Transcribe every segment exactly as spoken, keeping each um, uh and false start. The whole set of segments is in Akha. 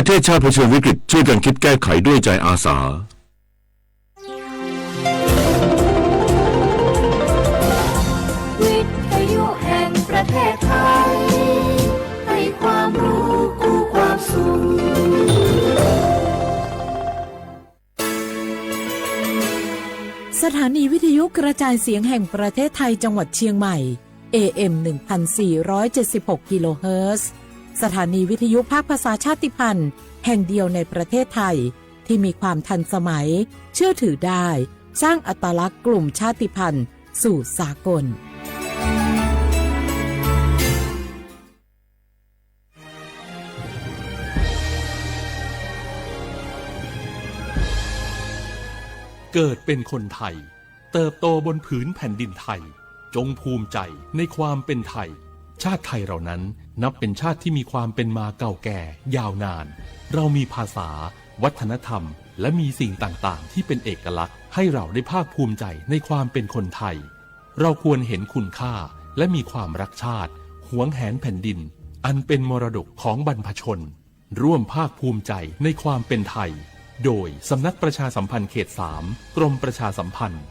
ประเทศชาติเผชิญวิกฤต ช่วยกันคิดแก้ไขด้วยใจอาสา วิทยุแห่งประเทศไทย ให้ความรู้คู่ความสุข สถานีวิทยุกระจายเสียงแห่งประเทศไทยจังหวัดเชียงใหม่ เอเอ็ม หนึ่งพันสี่ร้อยเจ็ดสิบหก กิโลเฮิรตซ์ สถานีวิทยุภาคภาษาชาติพันธุ์แห่งเดียวในประเทศไทย ที่มีความทันสมัย เชื่อถือได้ สร้างอัตลักษณ์กลุ่มชาติพันธุ์สู่สากล เกิดเป็นคนไทย เติบโตบนผืนแผ่นดินไทย จงภูมิใจในความเป็นไทย ชาติไทยเรานั้นนับเป็นชาติที่มีความเป็นมาเก่าแก่ยาวนาน เรามีภาษา วัฒนธรรม และมีสิ่งต่างๆ ที่เป็นเอกลักษณ์ ให้เราได้ภาคภูมิใจในความเป็นคนไทย เราควรเห็นคุณค่า และมีความรักชาติ หวงแหนแผ่นดิน อันเป็นมรดกของบรรพชน ร่วมภาคภูมิใจในความเป็นไทย โดยสำนักประชาสัมพันธ์เขตสาม กรมประชาสัมพันธ์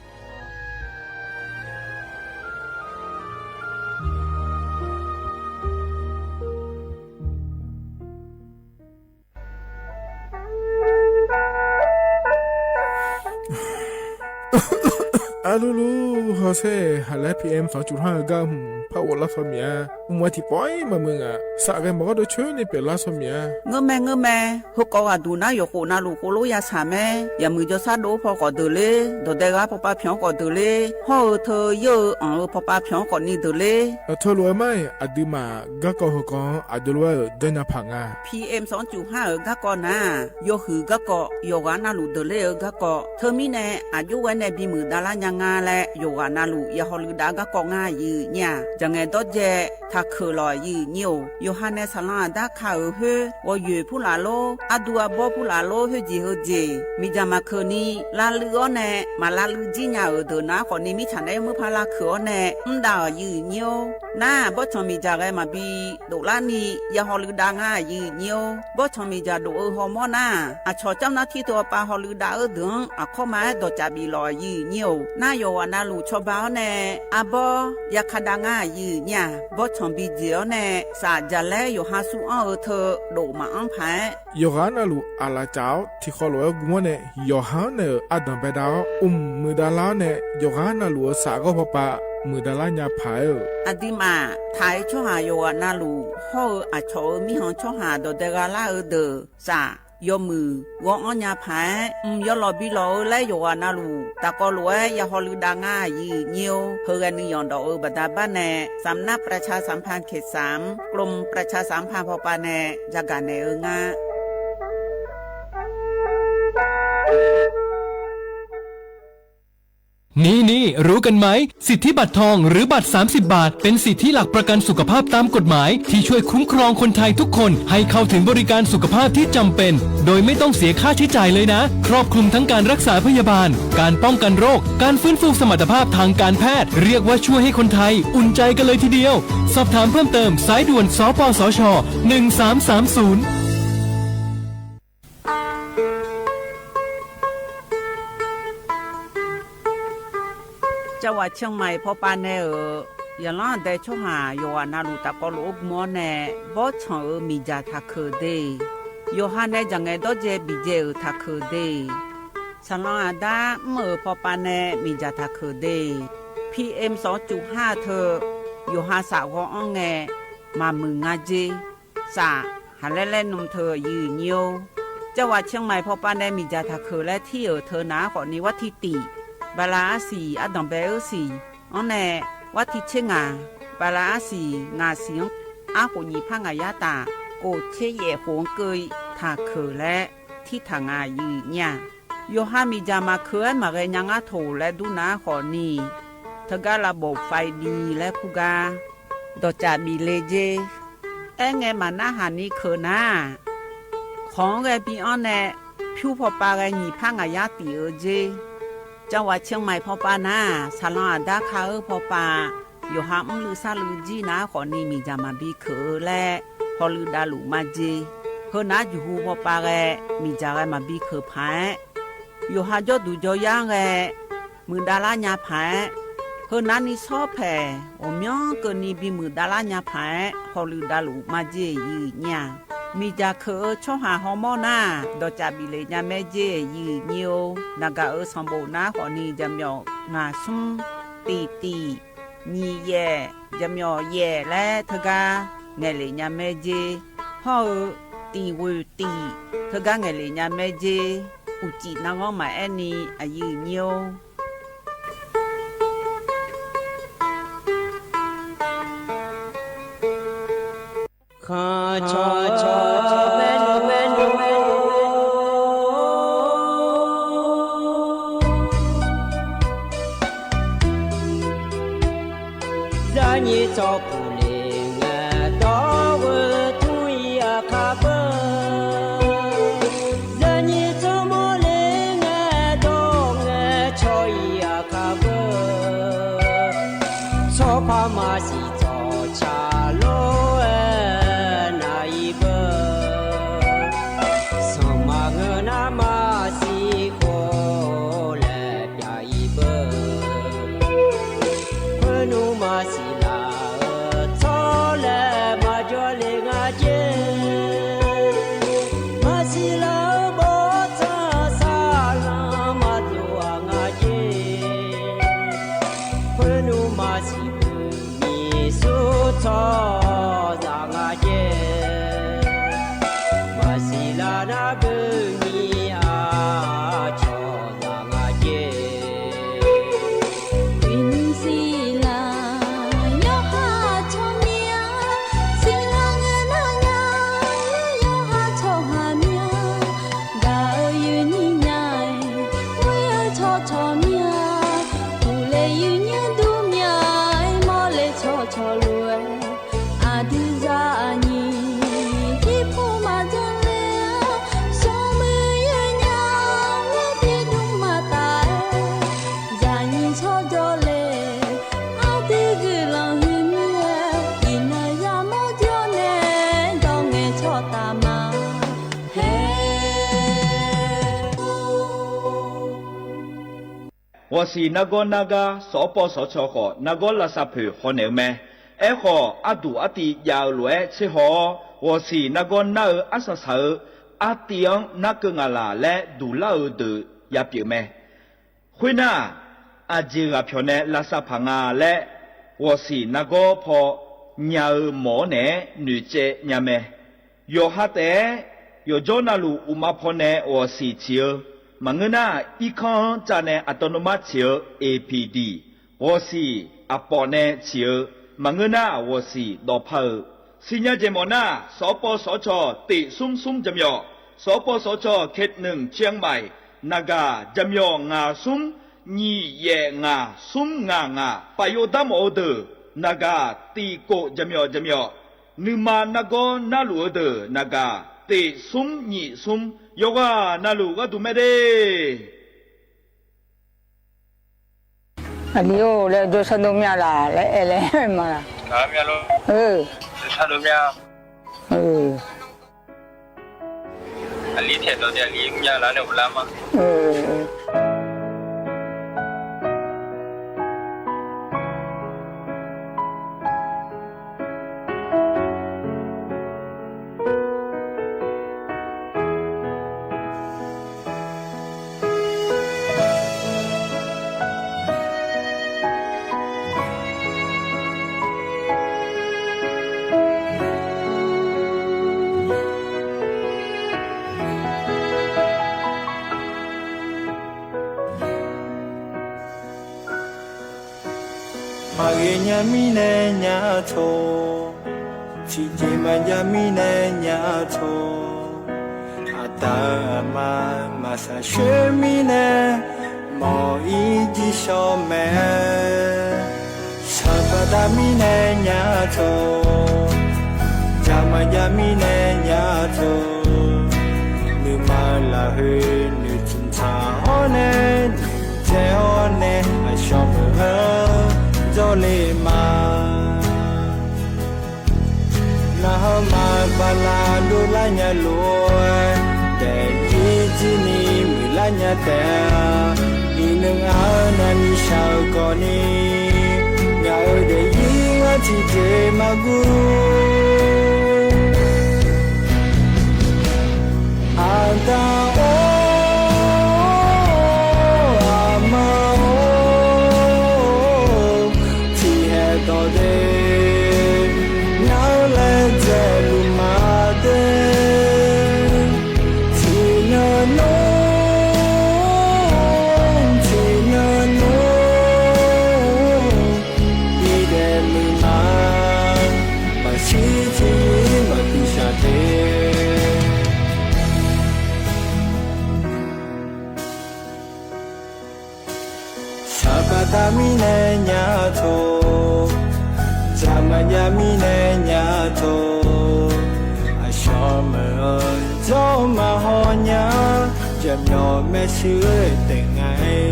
Arlulu hawsher haqlaer P M สองจุดห้า eu gar hmq par ghof lar saw miq-a. Mq-a tiqpawf-ir maqmuiq ngaq, saf ghae maqgawr deuq coer ni pyeuflar saw miq-a. Ngeurmae ngeurmae, heukawv ghaqduq nar yawqkhof navluf khoerlof ya shaq mae. Yamq muiq jawrshar dov-eu paw khawf deuq ler, dawqdae ghaq pawpav pyanq-anr khawf deuq ler, hawr-eu teu yeur-eu anq-eu pawpav pyanq-anr khawf ni deuq ler. Teulof-aer mar-iq, aqduimaf garkawv heukawv-anr aqjox lof-aer-euq janrnya paq nga. P M สองจุดห้า eu garkawv nar-aq, yawhuiq garkawv, yawqghaq navluf deuq ler-eu garkawv. Teumirnae aqjox ghae nae bimuiq davlar nya nga laer yawqghaq navluf ya hawluiv dav garkawv ngar aqyuif nyir-aq, jaqngaeq dawrdzae taqkeuq lawq aqyuif nyir-or. Yawqha nae saqlanr aqdar ka-euq khoer, ghawqyoeq purlaf lor, ardu arbawr purlaf lor, khoerjeq heujeq miqdzaq maqkeuq ni lavluiv-awr nae maq lavluiv jir nya-euq deuq nar khawf ni mirtsaq naeq-aer murpar lavkeuq-awr nae mr dav-euq aqyuif nyir-or. Nar-aq, bawrtsanq miqdzaq ghae maqbi doflar ni ya hawluiv dav ngar aqyuif nyir-or. Bawrtsanq miqdzaq dof-eu hawmawr nar-aq, aqcawq camr nar tir teu-awr pav hawluiv dav-eu deuq-anr aqkawr ma-aer dawqcaf bif lawq aqyuif nyir-or. Nar yawqghaq navluf cawba-awr nae arbawr ya ka dav ngar aqyuif nyir-aq, bawrtsanq bijeq-awr nae saf jaqlaer yawqha sur anr-eu teu dof maqanr paq-aer, yawqghaq navluf aqlaf caf-awr tiqkhawf lof-aer gm-awr nae, yawqha-anr naeq-euq ardanq baedav-awr, mq muiqdav lar-awr nae, yawqghaq navluf-euq saf ghawr pawpav muiqdav lar nya paq-aer-euq. Aqduimaf taq-aer tsawrhaq yawqghaq navluf hawr-eu aqcawq-euq mirkhanq tsawrhaq dawqdae gha lar-eu deuq saf yawmuiq ghawr-anr nya paq-aer, mq yawlawq bi lawq-eu laer yawqghaq navluf tafkawv lof-aer ya hawluiv dav ngar aqyuif nyir-or. Heughae nuiyanq dawf-eu baqda bar nae, สำนักประชาสัมพันธ์เขตสาม กรมประชาสัมพันธ์ พป nae yagaq naeq-eu nga. นี่ๆ รู้กันไหม สิทธิบัตรทองหรือบัตร สามสิบ บาท เป็นสิทธิหลักประกันสุขภาพตามกฎหมาย ที่ช่วยคุ้มครองคนไทยทุกคนให้เข้าถึงบริการสุขภาพที่จำเป็น โดยไม่ต้องเสียค่าใช้จ่ายเลยนะ ครอบคลุมทั้งการรักษาพยาบาล การป้องกันโรค การฟื้นฟูสมรรถภาพทางการแพทย์ เรียกว่าช่วยให้คนไทยอุ่นใจกันเลยทีเดียว สอบถามเพิ่มเติม สายด่วน สปสช หนึ่งสามสามศูนย์ Cawaq Ciangmaiq pawpav nae-euq, yaqlanr aqdae tsawrhaq yawqghaq navluf tafkawv lof-aer gm-awr nae, bawrtsanq-euq miqdzaq taqkeuq de, yawqha nae jaqngaeq dawrdzae biqdzae-euq taqkeuq de, saqlanr aqdar mr-euq pawpav nae miqdzaq taqkeuq de, P M สองจุดห้า teu, yawqha saf ghawr-anr ngae, maqmuiq nga jer, saf haqlaer laer nm teu aqyuif nyir-or. Cawaq Ciangmaiq pawpav nae miqdzaq taqkeuq laer tir-euq teu nar khawf ni, warti tif, bala arsiq ardanq bae-eu siq-anr nae, warti tser ngaq, bala arsiq ngaq siq-anr, arkhof nyiq par ngaq yar taf, khof tser yaef khof-anr keuv-i taqkeuq laer tirtaq nga aqyuif nyir-aq. Yawqha miqdzaq maqkeuq-aer maqghae nya ngar toq laer dur nar khawf ni, teugar lavbof faiv bi laer kur gar dawqcaf bif le jer. Aerngae maqnarhaq ni keuq nar-aq, khawq-anr ghae bi-anr nae pyur pawpav ghae nyiq par ngaq yar tif-eu jer. Cawaq Ciangmaiq pawpav nar-aq, saqlanr aqdar ka-eu pawpav, yawqha mrluiv sarluiv jir nar khawf ni miqdzaq maqbi keuq-eu laer hawluiv davluf ma jer. Heunar jeqhu hawpav ghae, miqdzaq ghae maqbi keuq paq-aer, yawqha jawrduq jawryar ghae, muiqdav lar nya paq-aer, heunar ni shawr paeq ghawqmyanr keuvni bimuiq dav lar nya paq-aer, hawluf davluf maqjeq yiq nyir-aq, miqdzaq keuq-eu tsawrhaq hawmawr nar, dawqcav bif lef nya mae jeq yiq nyir-or. Naqgaq-euq sanqbof nar khawfni jaqmyawf ngaq smr, tiq tiq, nyiq yaef, jaqmyawf yaef laer teugar ngaeqlef nya mae jeq. Hawr-eu tiq ghoeq tiq teugar ngaeqlef nya mae jeq. Uqcif narghanr maqaer ni aqyuif nyir-or. Khanq cawq cawq bae bae bae, zaqnyiq tsawrpuq le ngae dawr-eu tmr-ir aqkar beu, zaqnyiq tsawrmawr le ngae dawr ngae cawq-ir aqkar beu, tsawrpar maqsiq tsawrca lor-aer nar-ir beu, sanqma ngeur nar maqsiq khof laer pyav-ir beu, khoernmr maqsiq laf-eu tsawrlaeq maqjawr le nga jeq, maqsiq laf-eu bawrtsanq saqlanq maqdov-aq nga jeq, khoernmr maqsiq beuq nyiq smr tsawrhaqzaq nga jeq, maqsiq laf nar beuq nyiq aqcawq zaq nga jeq. Uiqnymr siqlar yawqha tsawrmyanr, siqlar ngae nar nya yawqha tsawrhaq myanr, gaq-eu yuifnyir nya-aer, ghoer-eu tsawrcawq myanr, uqle yuifnyir dur myanr-aer, mawrle tsawrcawq lof-aer, aqdui zaqnyiq jirpov maqjan le-awr, smrmuiq yawnya-aer tiqdmr maqtaf-aer, zaqnyiq tsawrjawr le, aqdui guiqlanq huiq mir-aer, iqnan yamawr jawr nae dawq ngaeqcawq taf ma. Hae. Ghawqsiq nargawr nargar sawqpawv sawqcawq khawf nargawr lavsav poeq hawnaeq-eu mae. Aerkhawf, arduq artiv jav-eu lof-aer tserhaw-awr, ghawqsiq nargawr nar-eu arsaq saq-eu artiv-anr narkeuv ngaq laq laer duq lar-eu deuq yapyeuf mae. Khoernar, aqjeq ghaq pyawq nae lavsav paq nga laer, ghawqsiq nargawr paw nya-eu mawq-awr naeq-aer noeqtsaev nya mae. Yawqha taef-aer yawqjawr navluf uqma pawnae ghawqsiq ciq-eu, maqngeur nar irkanr-anr cav nae aqtawvnuvmar ciq-eu A P D, ghawqsiq aqpawf nae ciq-eu, maqngeur nar ghawqsiq dawqpar-eu. Siqnya jeq mawf nar, sawqpawv sawqcawq teq smr smr jaqmyawf, sawqpawv sawqcawq เขตหนึ่ง เชียงใหม่, naqgaq jaqmyawf ngaq smr nyiq yaef ngaq smr ngaq ngaq, paf yov dar mawf-eu deuq naqgaq tiq kof jaqmyawf jaqmyawf, nuima nargawr narluf-eu deuq naqgaq teq smr nyiq smr, yawqghaq navluf gharduq mae de. Aqli-or laer jawrsar dov mya laq laer aer laer ma laq. Maqghae nya mirnae nya tawq, tiqjeq maqjav mirnae nya tawq, aqda-euq aqma maqshaq shoer mirnae mawq-ir jir shawr mae. Shaqbaq dav mirnae nya tawq, jaq maqjav mirnae nya tawq, nuima-eu lafkhoer noeqtmq tsaq-awr nae noeqtsaev-awr nae aqshawq meuq-anr jawrle ma. Narhaq maqbaq laf dovlar lar nya lof-aer, daefzir jir ni muiqlar nya taef-a. Iqnan ngaq-euq navni shaq-euq khawfni, ngaq-euq daefzir ngar tiqjeq maqguv. Aqda-or, aqma-or, tiqhaeq dawq de, ngar-eu laejae luf ma de. Tiqnan nmr, tiqnan nmr, bidaef muiq ma, maqshir tiqyir maqbi shaq de. Shaqbaqda mirnae nya tawq, jaqmaqjav mirnae nya tawq, aqshawq meuq-eu jawr maqhaw nya, jaqmyawf maershuir taef nga-aer.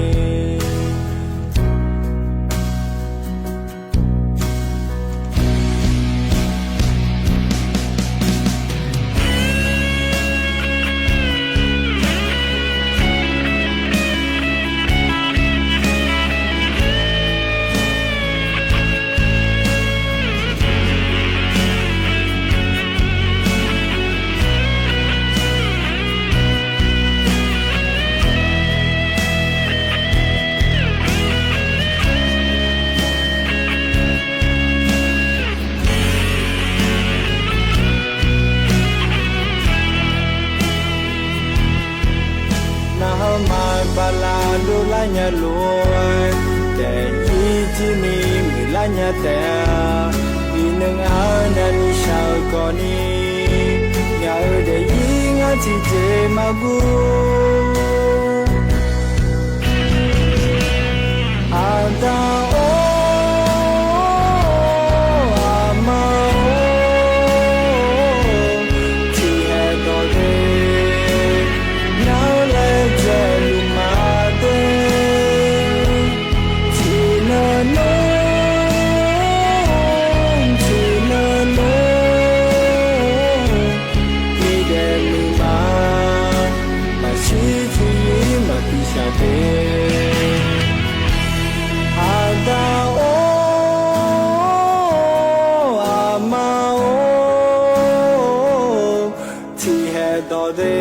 Narhaq maqbaq laf dovlar nya lof-aer, daefzir jir ni muiqlar nya taef-a. Iqnan ngaq-euq navni shaq-euq khawfni, ngaq-euq daefzir ngar tiqjeq maqguv. Aqda-or, aqma-or, tiqhaeq dawq de, ngar-eu laejae luf ma de. Tiqnan nmr, tiqnan nmr, bidaef muiq ma, maqshir tiqyir maqbi shaq de. Aqda-or, aqma-or, tiqhaeq dawq de,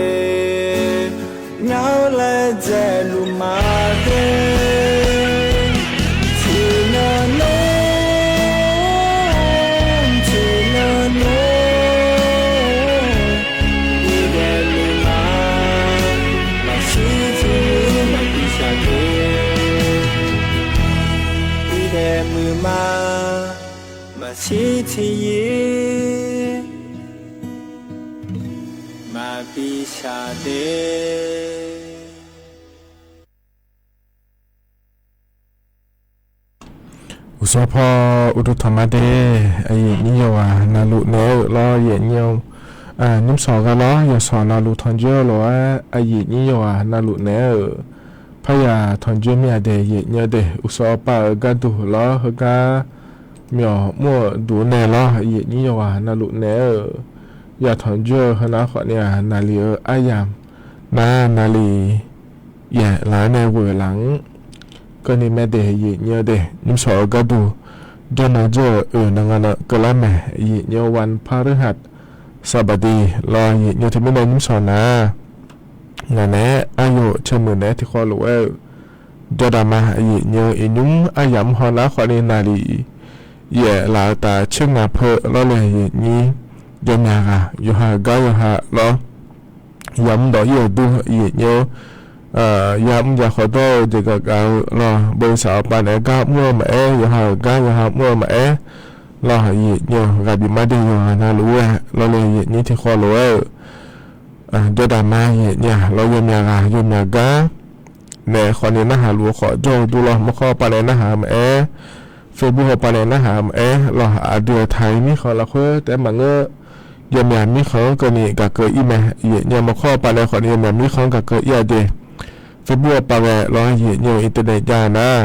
ngar-eu laejae luf ma de. Tiqnan nmr, tiqnan nmr, bidaef muiq ma, maqshir tiqyir maqbi shaq de. Bidaef muiq ma, maqshir tiqyir maqbi shaq de. Uqsawq paw uqduq tanqma de. Aqyuif nyir yawqghaq navluf naeq-aer-euq lawr, yaef nyir-eu nymrshawq gha lawr, yawqshawq navluf tanqjoer lof-aer aqyuif nyir yawqghaq navluf naeq-aer-euq paryaq tanqjoer mir-a de. Yaef nyir-eu de, uqsawq pav-euq gharduq lawr, heugar myawq mr-euq duq nae lawr, yaef nyir yawqghaq navluf naeq-aer-euq yaq tanqjoer-eu heunav khawfni-aq, naqli-eu aryamq nar naqli yaef laf-aer nae ghoeq laf-anr keuvni mae de. Yaef nyir-eu de, nymrshawq-eu gharduq jawrnan jawr-euq oeq nan nga nan keuvlar mae. Yaef nyir-eu วันพฤหัสบดี lawr, yaef nyir-eu teumirnae nymrshawq nar ngaq naeq-aer aryawf caermuiq naeq-aer tiqkhawv lof-aer-euq jawrdaq ma. Yaef nyir-eu iqnymr aryamq mr haw nar khawfni naqli yaef laf-eu taf coer ngaq peu lawr le. Yaef nyir yawmyaq ghaq yawqha gar yawqha lawr, yamr dawq ir-euq dur yaef nyir-eu yamr jav khawf dawr-eu jeq gaq gaq-eu lawr, boeqshaq-awr pav naeq-aer gar mr-eu maqaer, yawqha-euq gar yawqha mr-eu maqaer lawr, yaef nyir-eu ghaq bif mar de yawqghaq navluf-aer lawr le. Yaef nyir tiqkhawv lof-aer-euq jawrdaq ma. Yaef nyir-aq lawr, yawmyaq ghaq yawmyaq gar nae khawfni narhaq luf-eu khawf jawr-eu dur lawr, mawrkawr pav naeq narhaq-eu maqaer, Facebook hawpav nae narhaq-eu maqaer lawr, aqdui-euq taq-ir mirkhanq lafkhoer taef-aer maqngeur. Yawmyaq mirkhanq-anr keuvni gaq keuv ir mae. Yaef nyir-eu mawrkawr pav nae khawfni yawmyaq mirkhanq-anr gaq keuv ir-a de. Facebook hawpav ghae lawr, yaef nyir-eu internet jav nar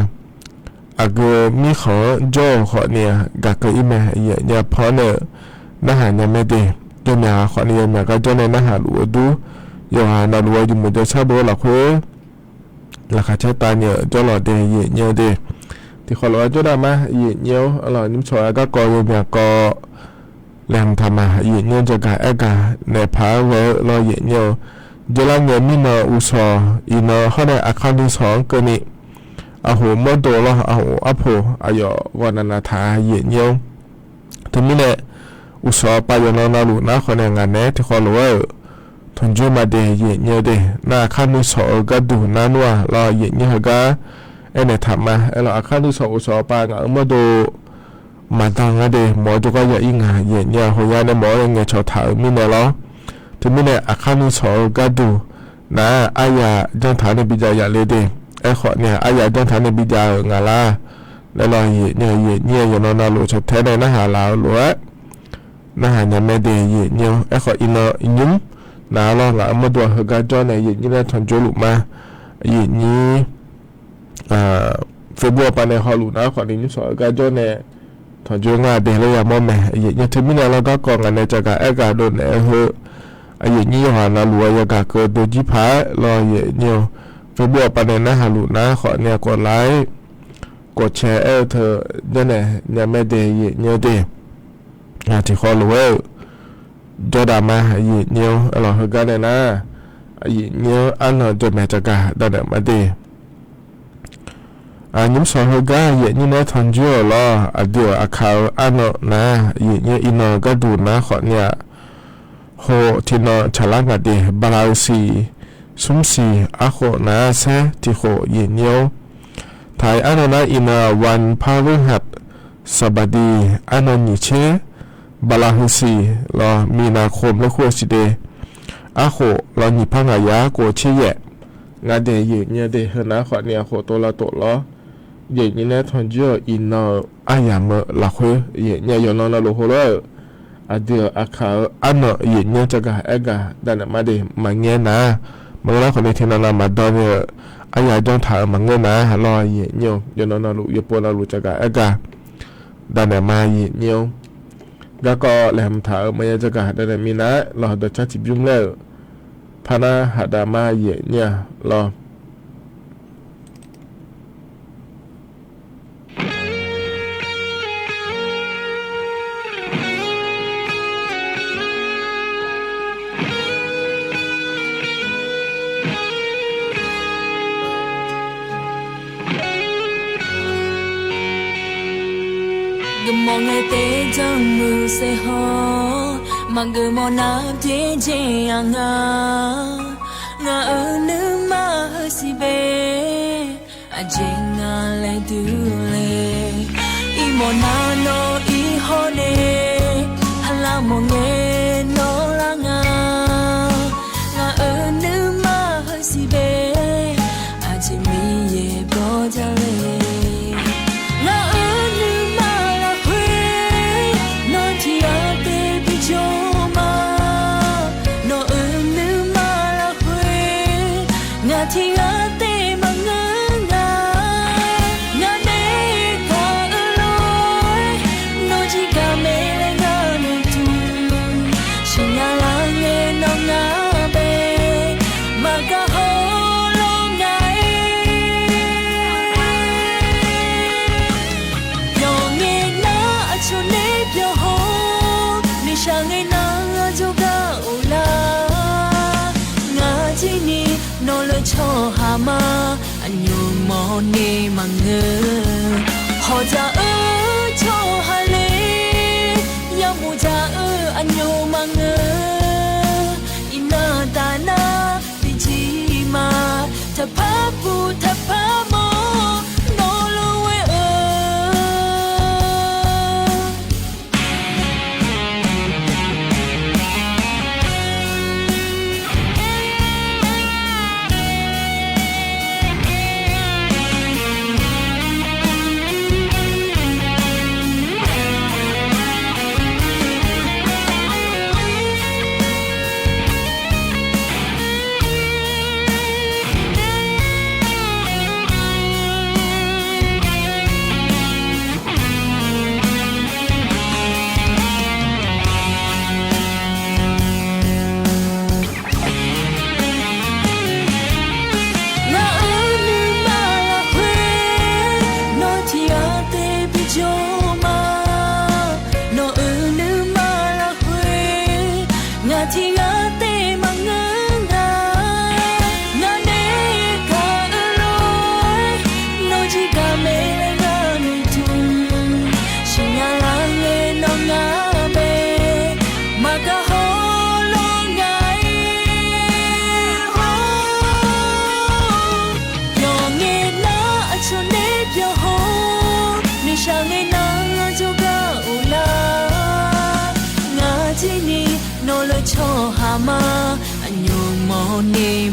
aqgeu mirkhanq-anr jawr-euq khawfni-aq gaq keuv ir mae. Yaef nyir-a paw nae-euq narhaq nya mae de. jawrmyaq khawfni yawmyaq gar jawr nae narhaq luf-eu dur, yawqghaq navluf-eu jeq muiq jawr shar dov-eu lafkhoer laqkhaq caer tavni-euq jawrlawq de yaeq nyir-eu de. Tiqkhawf lof-aer jawrdav ma yaeq nyir-awr, arlawq nymrshawq-aer garkawv yawmyaq kawv laeqhmq taqmaq yaeq nyir-eu jagaq aergaq naeq paq-aer ghae-eu lawr yaeq nyir-eu. Dzeurlar ngae mirnan uqshawq iqnan hawr nae aqkar nuishawq-anr keuvni, aqhof mawrdo lawr aqhof arpoq aqyawf ghawqnavnav taq-a yaeq nyir-awr. Teumirnae uqshawq pav yawqnan navluf nar khawfnae ngaq naeq-aer tiqkhawf lof-aer-euq tanqjoer ma de yaeq nyir-eu de. Nar aqkar nuishawq-eu gharduq nar nmr-aq lawr yaeq nyir heugar aernaeq taqma. Aerlawq aqkar nuishawq uqshawq pav ngaq-euq mawrdo maqdan ngar de mawf-eu jawrgar ya ir ngaq yaeq nyir-a. Hawq ya nae mawf-awr ngaeqcawq taq-euq mirnae lawr. Teumirnae aqkar nuishawq-eu gharduq nar-aq aryaq janr taq-awr nae bijav yaf le de. Aerkhawf ni-aq aryaq janr taq-awr nae bijav-euq ngaq lar laer lawr yaeq nyir-a. Yaeq nyir-a yawqnan navluf cawq tae nae narhaq laf-eu lof-aer narhaq nya mae de yaeq nyir-awr. Aerkhawf iqnan nymr naq-a lawr ngaq-euq mawrdo-aq heugar jawr nae yaeq nyir laer tanqjoer luf ma. Yaeq nyir Facebook-a pav nae hawluf nar khawfni nymrshawq-eu gar jawr nae tanqjoer ngar de laer yamawr mae. Yaeq nyir teumirnae lawr garkawv ngaq nae caqgaq aergaq dovnaeq-eu heu yaeq nyir yawqghaq navluf-eu yagaq keuv dovjir paq-aer lawr yaeq nyir-eu. Facebook-a pav nae narhaq luf nar khawfni-a kawv lar-ir kawv cae aer-eu teu janrnaeq nya mae de yaeq nyir-eu de. Tiqkhawf lof-aer-euq jawrdav ma yaeq nyir-awr, arlawq heugar nae nar yaeq nyir-anr arnan jawrmaeq caqgaq danaeq ma de. Nymrshawq heugar yaeq nyir nae tanqjoer-euq lawr aqdui-euq aqkaq-eu arnan nar yaeq nyir iqnan-eu gharduq nar khawfni-aq, ho tiqnan tsaqlar ngaq de bala-eu siq smr siq arkhof nar saer tiqkhof yaeq nyir-awr. Taq-iq arnan nar iqnan-aq วันพฤหัสบดี arnan nyiq tser bala heu siq lawr มีนาคม laer kur-eu siq de. Arkhof lawr nyiq par ngaq yar khof tser yaef nga de yaeq nyir-eu de. Heu nar khawfni-aq khof tov lavtof lawr yaeq nyir nae tanqjoer-euq iqnan-euq aryamq-eu lafkhoer yaeq nyir-a yawqnan navluf heulof-aer-euq aqdui-euq aqkaq-eu arnan yaeq nyir-anr caqgaq aergaq danaeq ma de. Maqngaer nar maqngeur nar khawfni tiqnan nav maqdan ni-euq arya janr taq-euq maqngeur nar lawr yaeq nyir-eu yawqnan navluf yawpov navluf caqgaq aergaq danaeq ma yaeq nyir-awr. Garkawv laeqhmq taq-euq maqya caqgaq danaeq minav-aer lawr dawqcar tiqbymr laer-euq parnar haqdav ma yaeq nyir-a lawr. Geufmawf ngae taef-aer janrmuiq saer hawr, maqgeuf mawf nar byaerdzae-a nga. Ngaq-euq nuima heusiq bae, aqjeq nga laer durle. Iqmawf nar nawr ir hawr nae, halar mawf ngae nawr lar nga. Ngaq-euq nuima heusiq bae, aqjeq Miqyaer bawr jar le. Ngaq-euq nuima lafkhoer, nawr tiqghaq taef bijawr ma. Nawq-euq nuima lafkhoer, ngaq tiqghaq taef maqngeur nga. Ngaq nae gaq-eu lof-aer, nawr jir gaq mae laer ngar noeqtmq. Siqnya lar ngae nawr ngar bae, maqgaq hawr lawr nga-aer. Byawq ngae nar aqcawq nae byawq haw, noeqshaq ngae nar jawrgar of lar. Ngaq jir ni nawq lef tsawrhaq ma, aqnymr mawrni maqngeur. Hawqdzaq-eu tsawrhaq le, yamuiq dzaq-eu aqnymr maqngeur. Iqnan taf nar tiqjir ma, taqpar puq taqpar mawr, nawq lof-aer-eu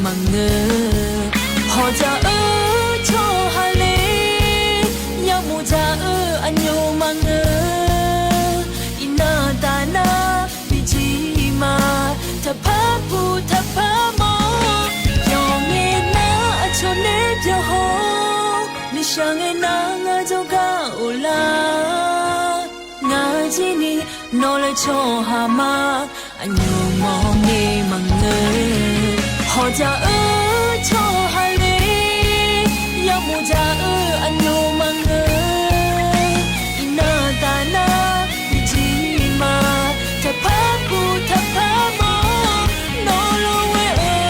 maqngeur. Hawq dzaq-eu tsawrhaq le, yamuiq dzaq-eu aqnyoq maqngeur. Iqnan taf nar bijir ma, taqpar puq taqpar mawr. Yawqngae nar aqcawq nae byawq haw, nuishaq ngae nar ngar jawrgar of lar. Ngar jir ni nawq laer tsawrhaq ma, aqnyoq mawr ngae maqngeur. Hawq dzaq-eu tsawrhaq le, yamuiq dzaq-eu aqnyoq maqngeur. Iqnan taf nar bijir ma, taqpar puq taqpar mawr, nawq lof ghae-eu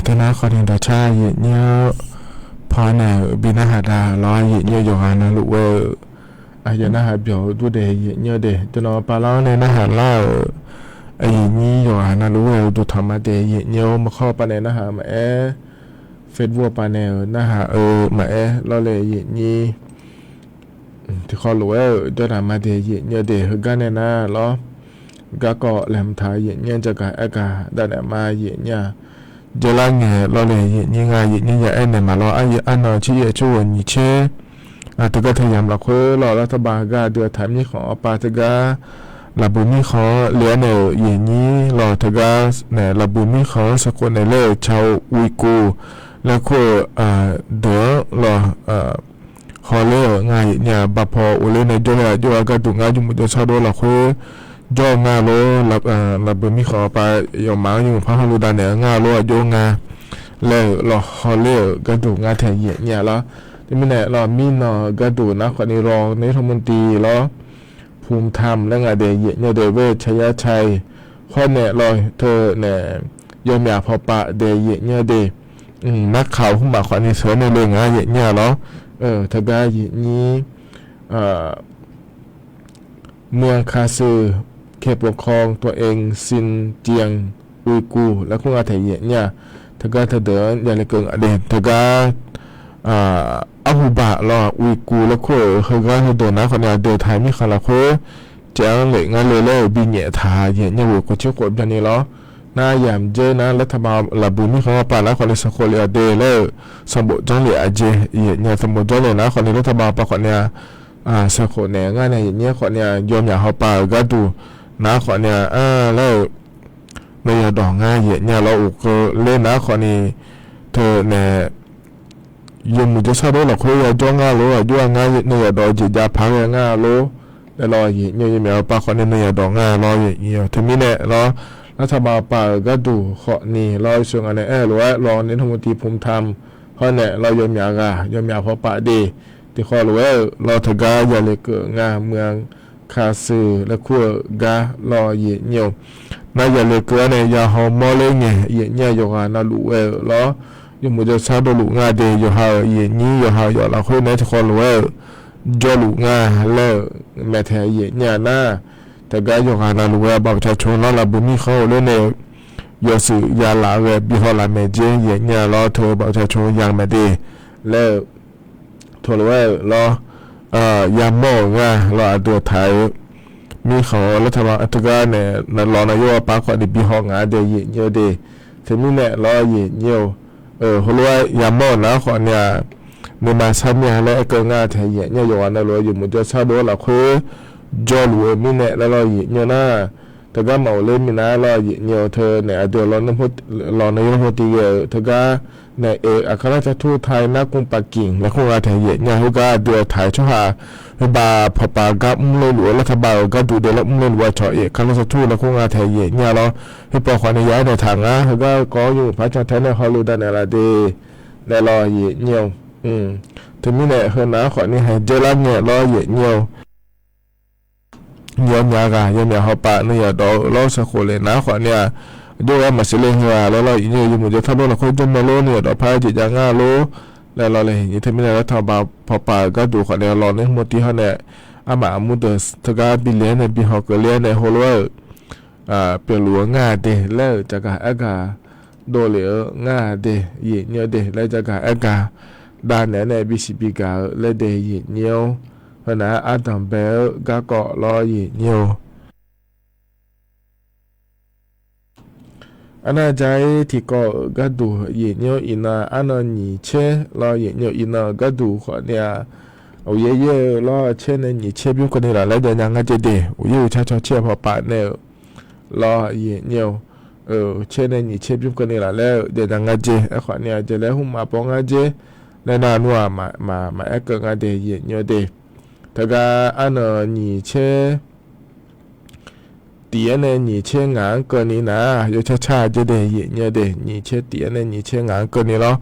Teunar khawf ni dawqcar yaeqnyir-awr, pawnaeq-euq bi narhaq da lawr, yaeqnyir-eu yawqghaq navluf ghae-euq, aqyawf narhaq byawq-eu durdaeq yaeqnyir-eu de, teunav pav lar-awr nae narhaq lar-euq, yaeqnyir yawqghaq navluf ghae-euq duqtanq ma daeq yaeqnyir-awr, maqkhawr pav nae narhaq maqaer, Facebook-awr pav nae-euq narhaq-eu maqaer lawrle yaeqnyir. Tiqkhawv lof-aer-euq jawrdanq ma daeq yaeqnyir-eu de, heugar nae nar lawr, garkawv laeqhmq taq yaeqnyir-anr jagaq aergaq davnaeq ma yaeqnyir-a. Dzeurlar ngae lawrle yaeqnyir nga, yaeqnyir ya aernaeq ma lawr, aryaeq arnan tser yaeq tser ghoeq nyiq tser teugar teu yamq lafkhoer lawr, lartaq ba gar aqdui-aq taq mirkhanq-awr pav teugar, lafbuiq mirkhanq-anr le-aer naeq-euq yaeqnyir lawr, teugar nae lafbuiq mirkhanq-anr sanqkhof naeq ler-euq Cawikov laer kur-eu deuq-anr lawr, hawler-euq nga yaeqnyir-a. Baqpaw ghofler nae jawrle-aq jawr-a gharduq ngar yawmuiq jawrshar dov lafkhoer jawr-eu nga lor. Lafbuiq mirkhanq-awr pav yawfmaf-anr yawmuiq par hawlu davnaeq-eu nga lor, aqjox nga laer-euq lawr, hawler-euq gharduq ngar taeq yaeqnyir-a lawr. Teumirnae lawr, mirnan-euq gharduq nar khawfni lawr, naer hawmuiq-eu lawr, pumtam laer nga daeq yaeqnyir-eu de, ghoer-eu cayar ca-iq hawr nae lawr, teunae yawmyaq pawpav daeq yaeqnyir-eu de, narkaq-euq hmqmaq khawfni sheuq-aer nae le nga yaeqnyir-a lawr. Teugar yaeqnyir เมืองคาซา เขตปกครองตัวเอง ซินเจียง อุยกูร์ laer kur nga taeq yaeqnyir-a. Teugar teudeuq-anr javle keuv nga de, teugar arhubaq lawr Uiqkuv laer kur-euq heugar heudeuq nar khawfni aqdui-euq taq mirkhanq lafkhoer caev-anr lef ngar le laer-euq binyaef taq yaeqnyir ghoeq khof tser khof byanni lawr. Nar yamq dzer nar lartaq ba lafbuiq mirkhanq-anr pav nar khawfni sanqkhof le-awq de laer-euq sanqbof janrlef aqjeq yaeqnyir-a, sanqbof janrlef nar khawfni lartaq ba pav khawfni-a, sanqkhof naeq ngar nae yaeqnyir khawfni-a, yawmyaq hawpav-euq gharduq nar khawfni-a, laer-euq nae yadawq ngar yaeqnyir-a lawr, uqkeuv ler nar khawfni teunae yawmuiq jawrshar dov lafkhoer yajawr ngar lor, aqjox-a ngar nae yadawq jeq jav paq ghae ngar lor. Laer lawr yaeqnyir-eu yawmyaq hawpav khawfni nae yadawq ngar lawr yaeqnyir-a. Teumirnae lawr, lartaq ba pav-euq gharduq khawfni lawr, sheuq nga nae aer-eu lof-aer lawr, naer hawmuiq tiq pumtam hawr nae lawr, yawmyaq ghaq yawmyaq pawpav de. Tiqkhawv lof-aer-euq lawr, teugar yale keuv nga เมืองคาซา laer kur-eu gar lawr yaeqnyir-eu. Nar yale keuv-anr nae yahaw mawrler ngae yaeqnyir-a, yawqghaq navluf ghae-euq lawr, yawmuiq jawrshar dovluf nga de, yawqha-euq yaeqnyir yawqha-euq yawf lafkhoer nae tiqkhawv lof-aer-euq jawrluf nga laer-euq maeqtaeq yaeqnyir-a nar, teugar yawqghaq navluf ghae-eu บัตรประชาชน lawr lafbuiq mirkhanq-anr ghofler nae-eu yawshuif yalaf ghae bihaw laf maeq jer yaeqnyir-a lawr, teu บัตรประชาชน ya maeq de laer-eu teulof-aer-euq lawr, yamawr-euq nga lawr, aqdui-aq taq-eu mirkhanq-anr lartaq ba teugar nae lawr nav yawr pav khawfni bihaw ngaq-a de yaeqnyir-eu de. Teumirnae lawr yaeqnyir-eu, heulof-aer yamawr-euq nar khawfni-a, nuima sar mir-a laer aerkeuv nga taeq yaeqnyir-a, yawqghaq navluf-eu yawmuiq jawrshar dov-eu lafkhoer jawrluf-eu mirnae laer lawr yaeqnyir-eu nar, teugar maqghofler minav lawr yaeqnyir-eu teunae aqdui-aq lawr nav yawr hmr tiv ghae-euq teugar nae-euq อัครราชทูตไทย ณ กรุงปักกิ่ง laer kur nga taeq yaeqnyir-a. Khoergar aqdui-aq taq-eu tsawrhaq khoerbav pawpav gar mrler luf-eu lartaq ba-euq gharduq de lawr mrler luf-eu cawq เอกอัครราชทูต laer kur nga taeq yaeqnyir-a lawr. Khoerpaw khawfni ya-aer naeq taq ngar heugar kawv-awr yawmuiq par can tae nae hawlu davnaeq laf de laer lawr yaeqnyir-eu. Teumirnae heunav khawfni haiq dzaerlar ngae lawr yaeqnyir-eu. Yawmyaq ghaq yawmyaq hawpav nae yadawq-eu lawr sanqkhof le nar khawfni-a, jawr-aer maqsiq le heu-aq laer lawr yaeqnyir-eu, yawmuiq jawrshar dov lafkhoer jawrmae lor nae yadawq par jeq jav ngar lor laer lawr le yaeqnyir. Teumirnae lartaq ba pawpav-euq gharduq khawfni lawr naer hmr tiv hawr nae, armaf aqmur deuq teugar bi le-aer nae bi haw keuvle-aer nae heulof-aer-euq pyeufluf-eu ngar de laer-euq jagaq aergaq dovlef-eu ngar de yaeqnyir-eu de laer jagaq aergaq davnaeq-aer nae bisiq bigaq-eu laer de yaeqnyir-awr. Heu nar ardanq bae-eu garkawv lawr, yaeqnyir-or. Arnav ja-ir tiqkawv-euq gharduq yaeqnyir-or, iqnan arnan nyiq caer lawr, yaeqnyir-or, iqnan-euq gharduq khawfni-aq, uqyaer yaer-eu lawr, caer nae nyiq caer bymr keuvni laf laer jav nya ngar jeq de. Uqyaer uqcar caw caer-eu pawpav nae-euq lawr, yaeqnyir-or, caer nae nyiq caer bymr keuvni laf laer-eu jav nya ngar jeq. Aerkhawfni-aq, jaqlaer hmq maqbaw ngar jeq laer nar nmr-aq, maqaer keuv ngar de, yaeqnyir-or de. Teugar arnan nyiq caer tif-aer nae nyiq caer ngaq-anr keuvni nar, yawcar car jeq de, yaeqnyir-or de. Nyiq caer tif-aer nae nyiq caer ngaq-anr keuvni lawr.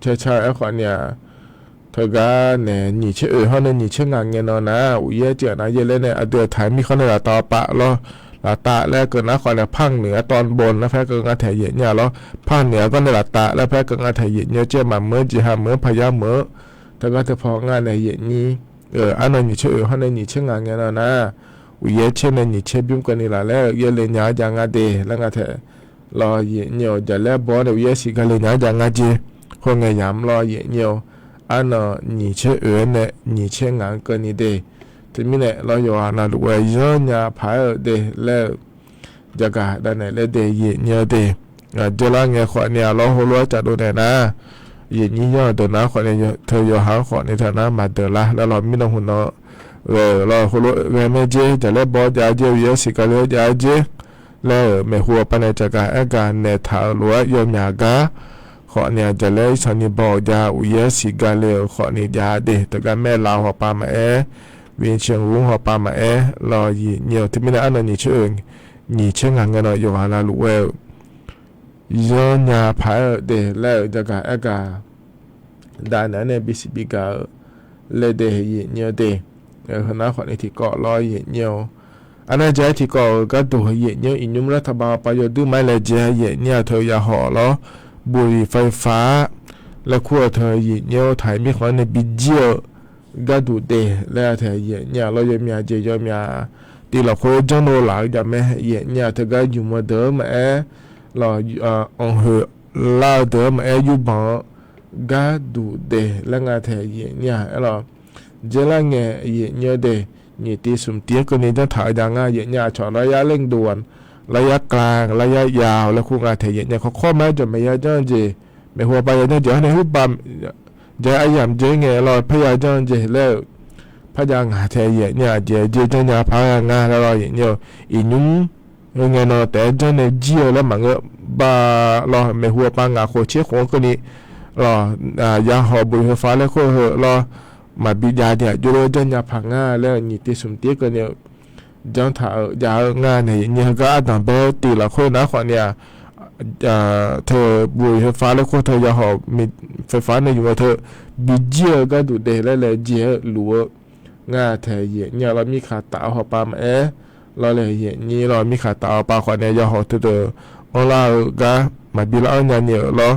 Car car aerkhawfni-aq, teugar nae nyiq caer oeq hawr nae nyiq caer ngaq ngae nan nar, uqyaer tiq ghaq nav yaer laer nae aqdui-aq taq-euq mirkhanq nae laftav-awr pav lawr. Laftav laer keuv nar khawfni-aq, ภาคเหนือตอนบน laer par keuv ngar taeq yaeqnyir-a lawr. ภาคเหนือ gar nae laftav laer par keuv ngar taeq yaeqnyir-or, caer maqmeuq-anr jeqha meuq-anr paqyar meuq-eu. Teugar teu paw ngar nae yaeqnyir, arnan nyiq caer oeq hawr nae nyiq caer ngaq ngae nan nar, uqyaer caer nae nyiq caer bymr keuvni laf laer-eu yaerle nya-anr jav ngar de laer ngar taeq lawr, yaeqnyir-or. Jaqlaer baw-awr nae uqyaer siq gale nya-anr jav ngar jeq. Khoerngae yamq lawr, yaeqnyir-or, arnan nyiq caer oeq-aer nae nyiq caer ngaq-anr keuvni de. Teumirnae lawr, yawqghaq navluf ghae zanr nya paq-aer-euq de laer-eu jaqgaq davnaeq laer de, yaeqnyir-or de. Aqjeq lar ngae khawfni-aq lawr, heulof-aer caf dov naeq nar, yaeqnyir yanr-euq deuq nar khawfni teu yawqha-anr khawfni teu nar maqdeuq lar laer lawr, mirnan hmq nan ghae-euq lawr, heulof-aer ghae mae jeq, jaqlaer baw jav jeq, uqyaer siq gale-aer jav jeq laer-euq maeqhu-awr pav nae caqgaq aergaq naeq taq-euq lof-aer yawmyaq gar khawfni-aq, jaqlaer irsanq ni baw-euq jav, uqyaer siq gale-euq khawfni jav de. Teugar maerlaf hawpav maqaer, วิเชียรบุรี hawpav maqaer lawr, yaeqnyir-or. Teumirnae arnan nyiq caer oeq nyiq caer ngaq ngae nan yawqghaq navluf ghae-eu zanr nya paq-aer-euq de laer-euq jaqgaq aergaq davnaeq-aer nae bisiq bigaq-eu laer de, yaeqnyir-or de. Heu nar khawfni tiqkawv lawr, yaeqnyir-or. Arnav ja-ir tiqkawv-euq gharduq yaeqnyir-or, iqnymr lar taqbav pav yawduir ma-aer laejae yaeqnyir-aq teu yaqhawq lawr, บุหรี่ไฟฟ้า laer kur-eu teu yaeqnyir-or, taq-euq mirkhanq-anr nae bijir-eu gharduq de laer-a taeq yaeqnyir-a lawr, yawmyaq jeq yawmyaq tiv lafkhoer janrdov laf-eu jav mae, yaeqnyir-a teugar ymq-eu deuq-anr maqaer lawr, anqhoeq lar-eu deuq-anr maqaer yurbanq-eu gharduq de laer nga taeq yaeqnyir-a aer lawr. Jaerlar ngae yaeqnyir-or de, nyiq tiv smq tiv-anr keuvni janr taq-eu jav nga, yaeqnyir-a cawq laryar เร่งด่วน, laryar กลาง, laryar ยาว laer kur nga taeq yaeqnyir-a kawrkawr ma-aer jawq maeq ya janr-eu jeq, maeqhu pav ya janr jeq hawr nae huiq bav jav-aer aryamq dzae ngae lawr parya janr-eu jeq laer-euq parya ngaq taeq yaeqnyir-a jeq jeq janrnya paq-aer nga laer lawr yaeqnyir-or. Iqnymr heu ngae nan taef-aer janr nae jir-eu laer maqngeur bav lawr, maeqhu pav ngaq khof tser khof-anr keuvni lawr, yaqhawq บุหรี่ไฟฟ้า laer kur-eu heu lawr, maqbi jav ni-aq jov lof-aer janrnya paq nga laer-euq nyiq tiv smq tiv-aer keuvni-eu janr taq-eu jav-eu nga naeq yaeqnyir heugar ardanq bae-eu tiv lafkhoer nar khawfni-aq, teu บุหรี่ไฟฟ้า laer kur-eu teu yaqhawq ไฟฟ้า nae ymq-eu teu bijir-eu gharduq de laer laejae-eu luf-eu nga taeq yaeqnyir-a lawr, mirkhanq taf-eu hawpav maqaer lawr laer yaeqnyir lawr, mirkhanq taf-eu hawpav khawfni yaqhawq teudeuq anrlar-eu gar maqbi lar-anr nyani-euq lawr,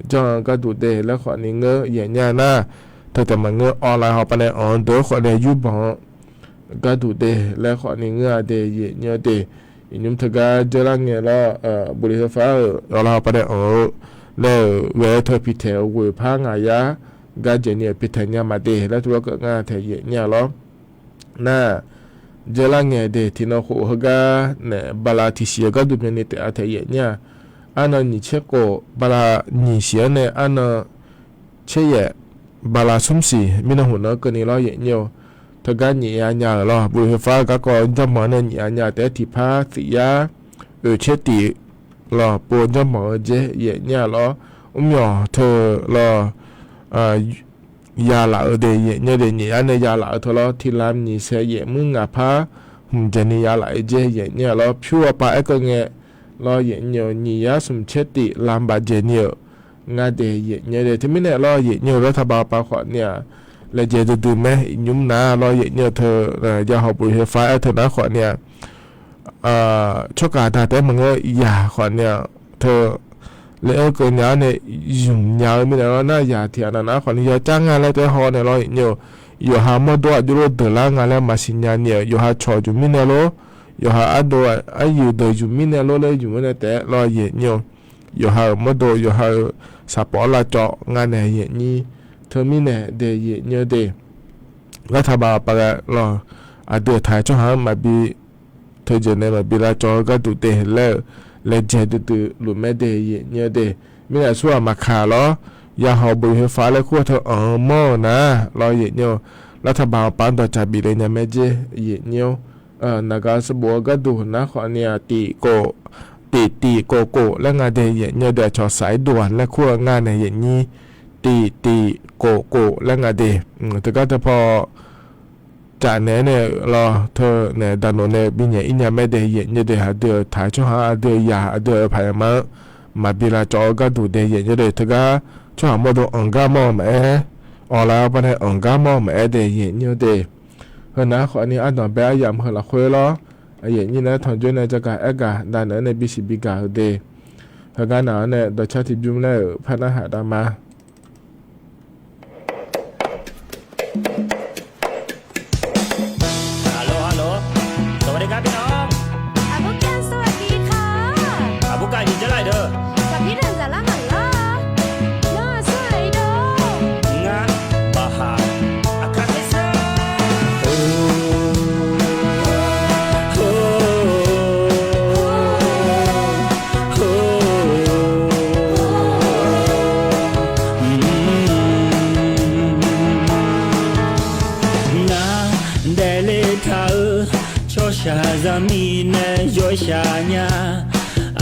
janr-eu gharduq de laer khawfni ngeur yaeqnyir-a nar, teu taef maqngeur online hawpav nae anq-eu deuq-anr khawfni yurbanq-eu gharduq de laer khawfni ngeur-a de yaeqnyir-or de. Iqnymr teugar jaerlar ngae lawr, บุหรี่ไฟฟ้า euq online hawpav nae anq-eu laer-euq ghae-aer teu piqtaeq-eu ghoeq par ngaq yar gar dzaeqni-euq piqtaeq nya maqde laer tuvlar keuvnga taeq yaeqnyir-a lawr. Nar, jaerlar ngae de tiqnan khof heugar naeq bala tiqsiq-eu gharduq byanni taef-a taeq yaeqnyir-a. Arnan nyiq caer khof bala nyiq siq-anr nae arnan caer yaef bala smr siq mirnan hmq nan-anr keuvni lawr yaeqnyir-or. Teugar nyiq ya nya-euq lawr, บุหรี่ไฟฟ้า garkawv janrbanq-anr nae nyiq ya nya taef-aer tiqpar tiq yar oeq caer tif lawr pov janrbanq-eu dzer yaeqnyir-a lawr. Mrmyawq teu lawr, ya laf-eu de yaeqnyir de, nyiq yar nae ya laf-eu teu lawr, tiq lam nyiq sae yaef mr ngaq par hmq dzaeqni ya laf-eu dzer yaeqnyir-a lawr, pyur-awr pav aerkeuv ngae lawr yaeqnyir-or, nyiq yar smq caer tif lam baf dzaeqni-euq nga de yaeqnyir de. Teumirnae lawr yaeqnyir-eu lawr taqbav pav khawfni-aq, laejae duidui mae. Iqnymr nar lawr yaeqnyir-eu teu yaqhawq บุหรี่ไฟฟ้า aer teu nar khawfni-aq, tsawrkaq da taef-aer maqngeur yaq khawfni-aq, teu laer-anr keuvnya-anr nae zmq nya-eu mirnae lawr nar, yaq tiq ghaq navnav khawfni ya car nga laer taef-aer haw nae lawr yaeqnyir-or, yawqha mawrdov aqjox lof deuq lar nga laer maqsiq nyani-euq, yawqha cawq juq mirnae lor, yawqha ardov aryuq deuq juq mirnae lor laer ymq-anr nae taef-aer lawr yaeqnyir-or, yawqha-euq mawrdov yawqha-euq saqpawf-anr lavcawv nga naeq yaeqnyir. Teumirnae de yaeqnyir de Lartaqbaq paq ghae lawr, aqdui-euq taq-aer tsawrhaq-anr maqbi teujeq nae maqbi lavcawv-eu gharduq de laer-euq laejae duidui luf maer de yaeqnyir-eu de. Mirnae aqsur ghaq maqkaq lawr, yahawq bof khoeqfar laer kur-eu teu anq-eu mawr-eu nar lawr yaeqnyir-eu, lartaqbaq paf-anr dawqtsaq bif le nya maer jer yaeqnyir-awr, naqgaq sanqbof-eu gharduq nar khawfni-aq, tiq tiq kof kof laer nga de yaeqnyir-eu de. Aqcawq saq-ir dov-aq laer kur-eu ngar nae yaeqnyir, tiq tiq kof kof laer nga de. Teugar teupaw caf naeq-aer nae lawr teu nae daqnoeq nae binyaeq-ir nya maer de yaeqnyir de. Aqdui-euq taq-aer tsawrhaq-anr aqdui-euq yaq aqdui-euq paq yaqma-anr maqbi lavcawv-eu gharduq de yaeqnyir de. Teugar tsawrhaq mawrdo anqgar mawr-eu maqaer, awqlav-eu banae anqgar mawr-eu maqaer de yaeqnyir-eu de. Heu nar khawfni ardanq bae aryamq heu lafkhoer lawr, yaeqnyir nae tanqjoer nae jagaq aergaq daqnaeq-aer nae bisiq bigaq-eu de. Heugar naq-anr nae dawqcar tiqbymr laer-euq par narhaq dav ma. สวัสดีครับพี่น้อง อาบุก้า สวัสดีค่ะ อาบุก้า ยินดีจะไล่เด้อ สวัสดีเด้อ สาระหันล้อ น่าสวยเด้อ งาน บาหา อาคาเทเซอร์ Ngar daefle taq-eu tsawrshaq zaqmiq nae yawshaq nya.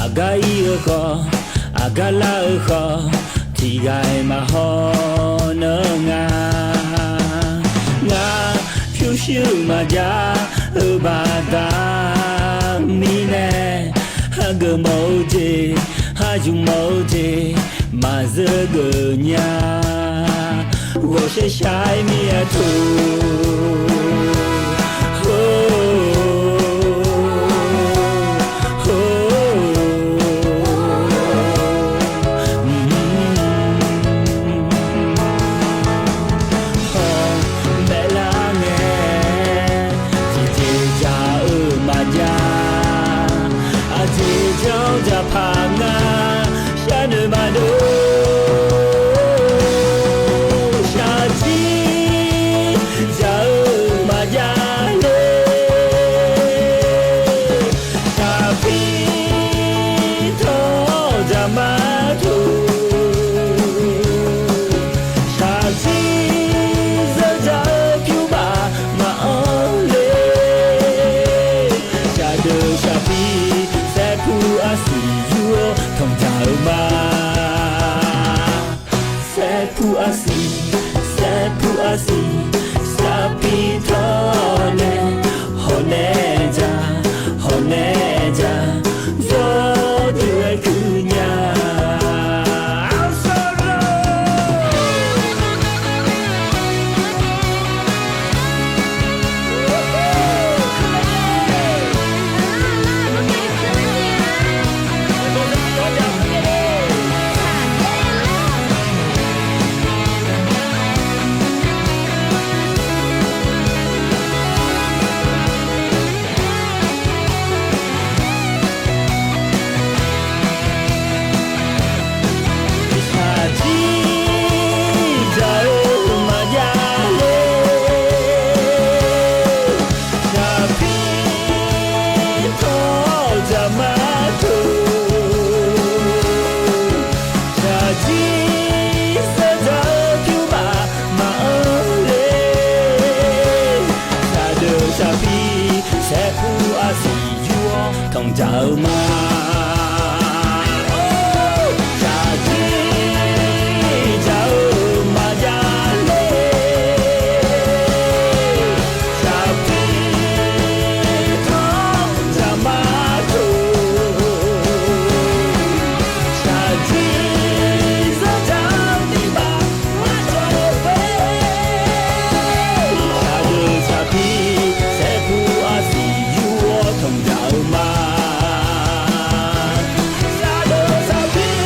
Aqgar ir-eu khawf, aqgar lar-eu khawf, tiqghaq-iq maqhaw neur nga. Ngar pyurshuir-eu maqjav-eu baqda mirnae, hageuf mawf-eu jeq, hajuq mawf-eu jeq, maqzeur geuf nya. Ghawqshaer shar-aer mir-aer teu. Hawq baelar ngae, tiqjeq dzaq-eu maqjav. Aqjeq janr dzaqpaq ngar sharnoeq maqdov. Shaqjir dzaq-eu maqjav le. Shaqpir tawr dzaq ma teu. Shaqjir zeur dzaq-eu pyur baf maqanr le. Shaqdeuq shaqpir saerpur arsiq yur-awr tanqdzaq-eu ma. Saerpur arsiq, saerpur arsiq, sarpir tawr nae, hawq nae dzaq, hawq nae dzaq, zawr deuq-aer kuir nya. Shaqjir dzaq-eu maqjav le. Shaqpir tawr dzaq ma teu. Shaqjir zeur dzaq-eu pyur baf maqanr le. Shaqdeuq shaqpir saerpur arsiq yur-awr tanqdzaq-eu ma. Shaqjir dzaq-eu maqjav le. Shaqpir tawr dzaq ma teu. Shaqjir zeur dzaq-eu pyur baf maqanr le. Shaqdeuq shaqpir saerpur arsiq yur-awr tanqdzaq-eu ma. Shaqdeuq shaqpir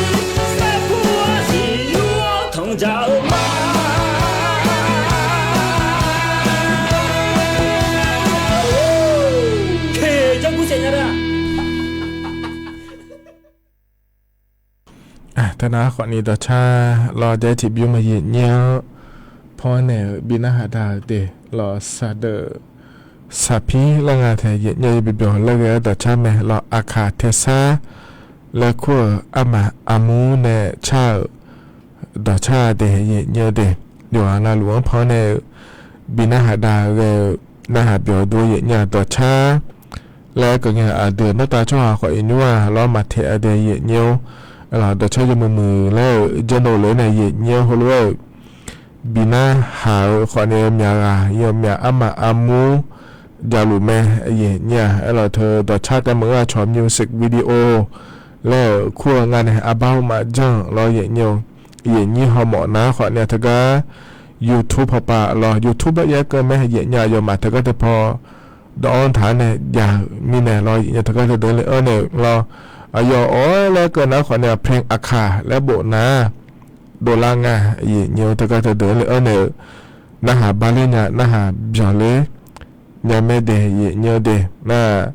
saerpur arsiq yur-awr tanqdzaq-eu ma. Teq janrgursaef nya-a. Teunar khawfni dawqcar lawr daer tiqbymr maqyaeq nyir-anr paw naeq-euq bi narhaq da-euq de lawq. Saqdeuf saqpir laer nga taeq yaeqnyaer yabi byawq laer ghae-aer dawqcar mae lawq. Aqkaq taesar laer kur-euq armaf armur nae car-euq dawqcar de yaeqnyaer de. Yawqghaq navluf-anr paw naeq-eu bi narhaq da ghae-eu narhaq byawq dur yaeqnyaer dawqcar laer keuv ngae aqdui-euq nartav tsawrhaq khawf iqnymr-aq lawr maqtaeq-a de yaeqnyaer-or. Dawqcar yawmuiq muiq laer-euq janrdov lof-aer nae yaeqnyaer heulof-aer-euq bi narhaq-eu khawf nae myaq ghaq yawmyaq armaf armur javluf mae yaeqnyaer-aq. Aerlawq teu dawqcar taef maqngeur-a cawq music video laer-euq kur-eu nga nae arbar maqjanr-euq lawr yaeqnyaer-or. Yaeqnyaer hawmawf nar khawf nae teugar YouTube pawpav lawr YouTube-aer yaer keuv mae yaeqnyaer aqyawfmaf teugar teupaw dawv-anr taq-anr nae jav-euq mirnae lawr yaeqnyaer teugar teudeuq-anr le-anr naeq-eu lawr. Aqyawf awr-aer laer keuv nar khawf nae prank aqkaq laer bof nar dovlar nga yaeqnyaer-or. Teugar teudeuq-anr le-anr naeq-eu narhaq bar ler nya narhaq byawq ler nya mae de yaeqnyaer-or de. Nar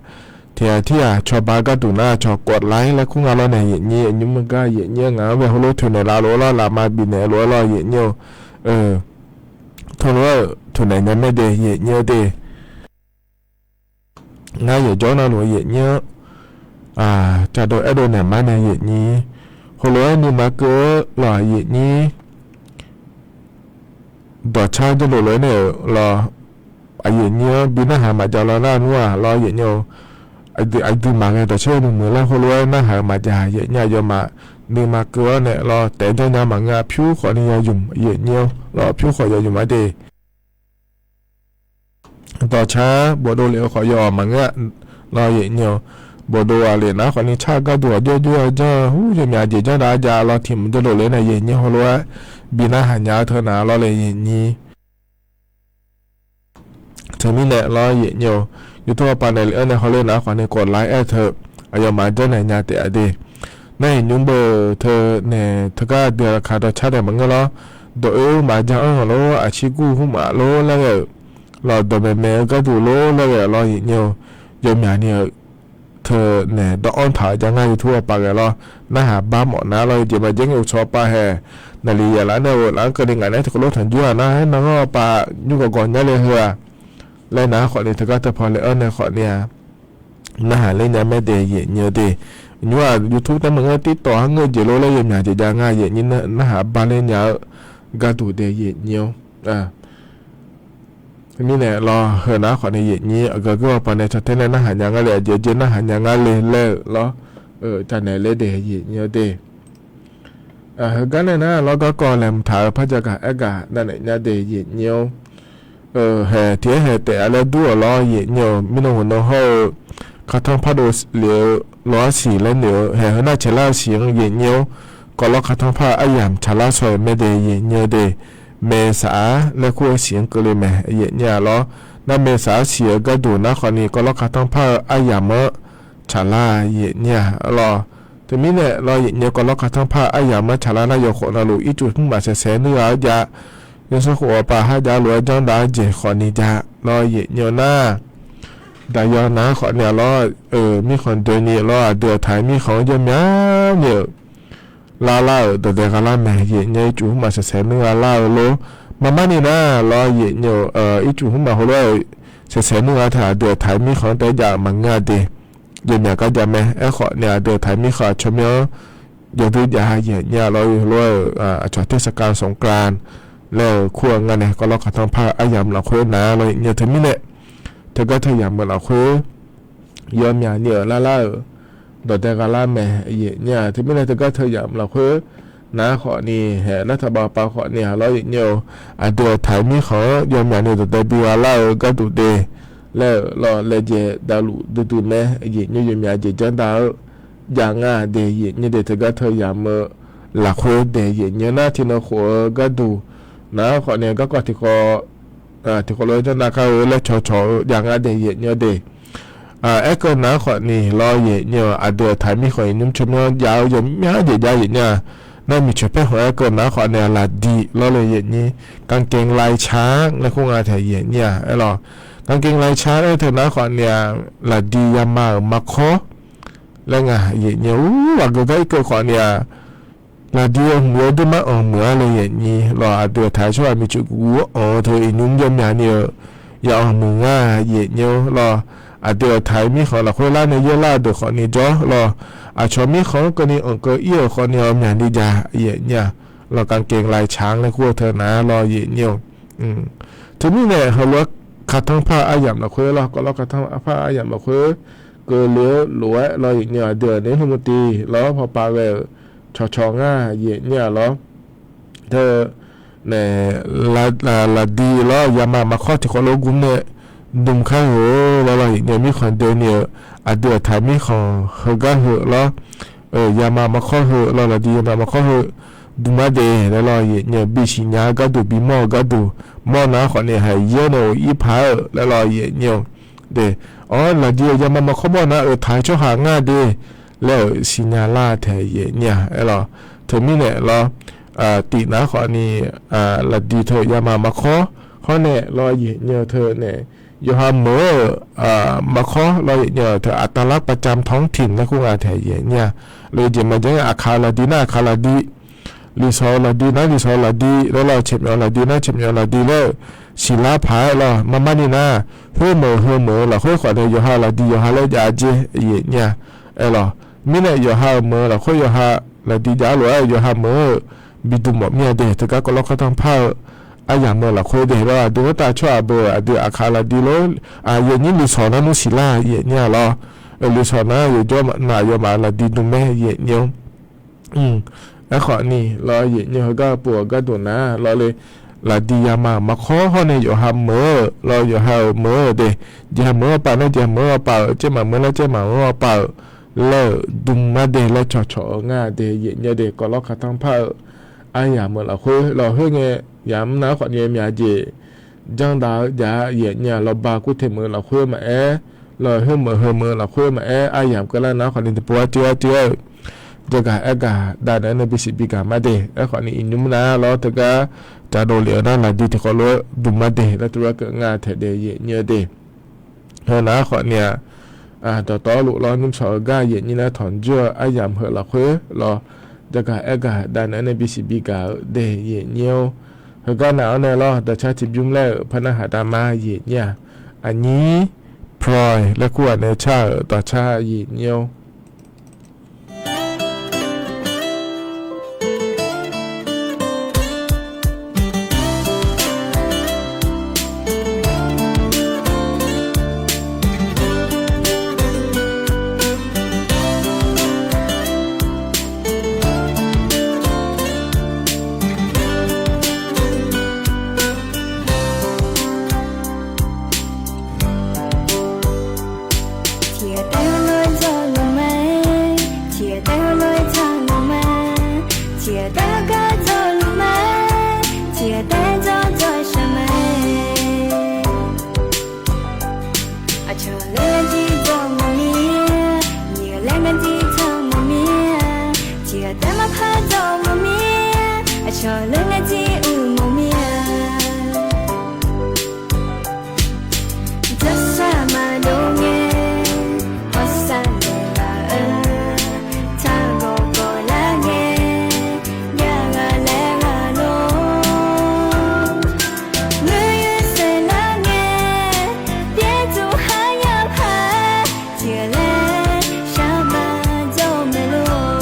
tiq ghaq tirghaq cawba gharduq nar cawq kawf laer laer kur nga lawr nae yaeqnyaer aqnymr maqgar yaeqnyaer ngaq-anr bae heulof toeqnaeq laf lof-aer lawr laf ma bifnaeq lof-aer lawr yaeqnyaer-or. Teulof-aer toeqnaeq nya mae de yaeqnyaer-or de. Ngar yaeqjawr navluf yaeqnyaer-anr caqdov aerdov naeq mar nae yaeqnyaer heulof-aer nuima keuv-eu lawq yaeqnyaer dawqcar janrdov lof-aer naeq-euq lawr. Aqyaeqnyaer-anr bi narhaq maqjav lawr nar nmr-aq lawr yaeqnyaer-or. Aqdui maqghae dawqcar yawmuiq muiq laer heulof-aer narhaq-eu maqjav yaeqnyaer aqyawfmaf nuima keuv-awr nae lawr taef janrnya maqngeur-a pyur khawf ni yaw ymq yaeqnyaer-or lawr pyur khawf yaw ymq-ar de. Dawqcar bofdov lef-eu khawf yaw-awq maqngeur-a lawr yaeqnyaer-or. Bofdov ghaq lef nar khawf ni car gharduq aqjox jox-aer janr-eu hur yawmyaq jeq janr dav-aer jav lawr tiq mq janrdov lof-aer nae yaeqnyaer heulof-aer bi narhaq nya-eu teu naq lawr le yaeqnyaer. Teumirnae lawr yaeqnyaer-or. YouTube pawpav naeq lef-anr nae hawler nar khawf ni kawf laer aer teu aqyawfmaf janrnaeq nya taef-a de. Nar iqnymr beu teu naeq teugar dui-aq kaq dawqcar naeq maqngeur lawr. Dawq oer maqjan-anr-euq lor aqcir gur hmr maf lor laer ghae-euq lawq dawqmaeq maeq-eu gharduq lor laer ghae-euq lawr yaeqnyaer-or. Yawmyaq ni-eu teu naeq dawv-anr taq-eu jav ngar YouTube pawpav ghae lawr. Narhaq bar mawf nar lawr jeq maqjav ngae uqcawq pawpav hae. Naqli yaf laf nae-euq laf-anr keuvni ngaq nae tiqkawv lof tanqjur-aq nar-aer nar-anr pawpav nymr gawqgawq nyar le heu-aq laer nar khawf ni teugar teupaw le-anr nae khawf ni-a narhaq ler nya mae de yaeqnyaer-or de. Nymr-aq YouTube taef maqngeur TikTok-anr ngeur jeq lor laer yawmyaq jeq jav ngar yaeqnyaer narhaq bar ler nya-eu gharduq de yaeqnyaer-or. Mirnae lawr heu nar khawf ni yaeqnyaer aqgeu geur pawpav nae cantae nae narhaq nya ngar le aqjeq jeq narhaq nya ngar le laer-euq lawr. Cavnaeq ler de yaeqnyaer-or de. Heugar nae nar lawr garkawv laeqhmq taq-eu par jagaq aergaq navnaeq nya de yaeqnyaer-or. Haeq tiq-aer haeq taef-a laer dur-awq lawr yaeqnyaer-or. Mirnan hawq nan hawr-eu kartanr pardov lef-eu lof-aer siq laer noeq-eu haeq heu nar caeqlar-eu siq-anr yaeqnyaer-or. Kawvlawr kartanr par-eu aryamq tsaqlar shaw-euq mae de yaeqnyaer-or de. Maeqsaq-ar laer kur-eu siq-anr keuvle mae yaeqnyaer-a lawr. Nar maeqsaq-ar siq-eu gharduq nar khawf ni kawvlawr kartanr par-eu aryamq-anr tsaqlar yaeqnyaer-a lawr. Teumirnae lawr yaeqnyaer kawvlawr kartanr par-eu aryamq-anr tsaqlar nar yawkhof navluf ircuf hmr maf saeqsaeq nuir gha-anr jav. Yawsanr khof-awr paf har jav lof-aer janr dav-aer jeq khawf ni jav lawr yaeqnyaer-or nar. Daqyaw nar khawf ni-a lawr-eu mirkhanq doeni lawr aqdui-aq taq-eu mirkhanq-anr jawr myani-euq lar lar-euq dawqdae gha lar mae yaeqnyaer ircuf hmr maf saeqsaeq nuir gha lar-eu lor. Marmar ni nar lawr yaeqnyaer-or ircuf hmr maf heulof-aer-euq saeqsaeq nuir gha taq aqdui-aq taq-eu mirkhanq-anr taef-aer jav-euq maqngeur-a de. Jeq myaq gar jav mae aerkhawf ni aqdui-aq taq-eu mirkhanq-aq tsawrmyanr-anr yawdui jav yaeqnyaer-a lawr-eu heulof-aer-euq aqcawq เทศกาลสงกรานต์ laer-euq kur-eu ngar nae kawvlawr kartanr par-eu aryamq lafkhoer nar lawr yaeqnyaer teumirnae teugar teu yamq-eu lafkhoer yawmyani-euq lar lar-euq dawqdae gha lar mae yaeqnyaer-a. Teumirnae teugar teu yamq lafkhoer nar khawf ni haeq lar taqbav pav khawf ni-a lawr yaeqnyaer-or. Aqdui-aq taq-eu mirkhanq-anr yawmyani dawqdae bi gha lar-eu gharduq de laer-euq lawr laejae davluf duidui mae yaeqnyaer yawmyaq jeq janr dav-eu jav ngar de yaeqnyaer de teugar teu yamq-eu lafkhoer de yaeqnyaer nar tiqnan khof-eu gharduq nar khawf ni garkawv tiqkawv tiqkawv lof-aer janr dav kar-eu laer cawqcawq-eu jav ngar de yaeqnyaer de. Aerkeuv nar khawf ni lawr yaeqnyaer-or aqdui-aq taq-eu mirkhanq iqnymr tsawrmyanr jav-eu yawmyaq jeq jav yaeqnyaer-a. Nar miqcoeq paer hawq aerkeuv nar khawf ni-a laqdi lawr le yaeqnyaer กางเกงลายช้าง laer kur nga taeq yaeqnyaer-a aerlawr. กางเกงลายช้าง aer teu nar khawf ni-a laqdi yama-euq makawr laer nga yaeqnyaer-or aqgeu gar irkeuv khawf ni-a Laqdi-eu hmq-eu duirmar anq muiq-ar le yaeqnyi lawq. Aqdui-euq taq-aer tsawrhaq miqcoeq guv-eu anq-eu teu iqnymr jawr myav ni-eu ya anq muiq ngar yaeqnyi-eu lawq. Aqdui-euq taq-aer mirkhanq lafkhoer lar nae yaerlar-eu deuq khawfni jawr lawq. Aqcawq mirkhanq-anr keuvni anq keuv ir-euq khawfni-awr myaq ni jav yaeqnyi-aq lawq. กางเกงลายช้าง laer kur-eu teu nar lawq yaeqnyi-eu. Teumirnae heulof-aer kaqtanr par-eu aryamq lafkhoer lawq, kawvlawr kaqtanr par-eu aryamq lafkhoer keuvle-eu lof-aer lawq yaeqnyi-eu aqdui-euq naeq-aer hmq tiq lawq-awr pawpav ghae-euq cawqcawq ngar yaeqnyi-aq lawq. Teu nae laqdi lawr yama maqkhawr tiqkhawv lof gmr nae dm kar-eu lawr lawq yaeqnyi-eu mirkhanq doeni-eu aqdui-euq taq mirkhanq heugar heu lawr yama maqkhawr heu lawr laqdi yama maqkhawr heu dm-ar de laer lawq yaeqnyi-eu bisiq nya-eu gharduq bimawr-eu gharduq mawr nar khawfni haiq yaer nae of ir paq-aer-euq laer lawq yaeqnyi-eu de. Awr laqdi-eu yama maqkhawr mawr nar-euq taq-aer tsawrhaq ngar de laer-euq siqnya lar taeq yaeqnyi-aq aer lawq. Teumirnae lawr tif nar khawfni laqdi teu yama maqkhawr hawr nae lawr yaeqnyi-eu teu nae yawqha meuq-euq maqkhawr lawr yaeqnyi-eu teu อัตลักษณ์ประจำท้องถิ่น laer kur nga taeq yaeqnyi-aq. Lof-eu jeq maqjav-aer aqkaq-eu laqdi nar aqkaq laqdi, liqsawq-eu laqdi nar liqsawq-eu laqdi laer lawr, caeqmyawf-eu laqdi nar caeqmyawf-eu laqdi laer-eu siqlar paq-aer lawr. Marmarni nar khoer meuq heu meuq-eu lafkhoer khawfni yawqha-euq laqdi yawqha laer jav jer yaeqnyi-aq aer lawq. Mirnae yawqha-euq meuq-eu lafkhoer yawqha laqdi jav-ar lof-aer yawqha meuq-eu bidm mawf mir-a de. Teugar kawvlawr kaqtanr par-eu aryamq-eu lafkhoer de lawr aqdui khoertav tsawrhaq beu aqdui aqkaq laqdi lor, yaeqnyi liqsawq nar nmr siqlar yaeqnyi-aq lawr. Liqsawq nar yawqjawr naf yawmaf laqdi dm mae yaeqnyi-anr Aerkhawfni lawr yaeqnyi heugar pov-euq gharduq nar lawr le, laqdi yama maqkhawr hawr nae yawqha meuq-eu lawr yawqha-euq meuq-eu de, jeqha meuq-anr pav nar jeqha meuq-anr pav-euq, caermaf meuq nar caermaf meuq-anr pav-euq laer-euq dm-ar de laer cawqcawq-eu ngar de yaeqnyi de kawvlawr kaqtanr par-eu aryamq-eu lafkhoer lawr khoerngae yamq nar khawfni myaq jeq janrdaq-eu jav yaeqnyi-aq lawr ba kur te meuq-eu lafkhoer maqaer, lawr khoer meuq heu meuq-eu lafkhoer maqaer aryamq keuvlar nar khawfni tiqpov-ar teuv-ar teuv-aer-euq jagaq aergaq dav naeq-aer nae bisiq bigaq ma de. Aerkhawfni iqnymr nar lawr teugar cavdov lef-eu nar laqdi tiqkhawv lof-aer dm-ar de laer tuvlar keuv nga taeq de yaeqnyi-eu de. Heu nar khawfni-aq, dawqtawvluf lawr nymrshawq-eu gar yaeqnyi nar tanqjir-eu aryamq heu lafkhoer lawr jagaq aergaq dav naeq-aer nae bisiq bigaq-eu de yaeqnyi-or. Heugar nav-anr nae lawr dawqcar tiqbymr laer-euq par narhaq dav ma yaeqnyi-aq, aqnyir พลอย laer kur ghaq nae car-euq dawqcar yaeqnyi-or. Tiqghaq taef-aer lof-aer dzawrluf ma, tiqghaq taef-aer lof-aer tsaqluf ma, tiqghaq taef-aer gar dzawrluf ma, tiqghaq taef-aer dzawr dzawr shaq ma. Aqcawq laer ngar jir dzawr mawf mir-a, nyiq ghaq laer ngar jir tsaq mawf mir-a, tiqghaq taef-aer maqpar dzawr mawf mir-a, aqcawq laer ngar jir uq mawf mir-a. Dzawrsar maqdov ngae, hawsar naeqlaf-eu, taq ghawqgawq lar ngae, jav ghaq laer ghaq lor. Muiq-eu saeqlar ngae, pyaer tmq khar yar paq, tiqghaq laer shar ma dzawr maeq lor.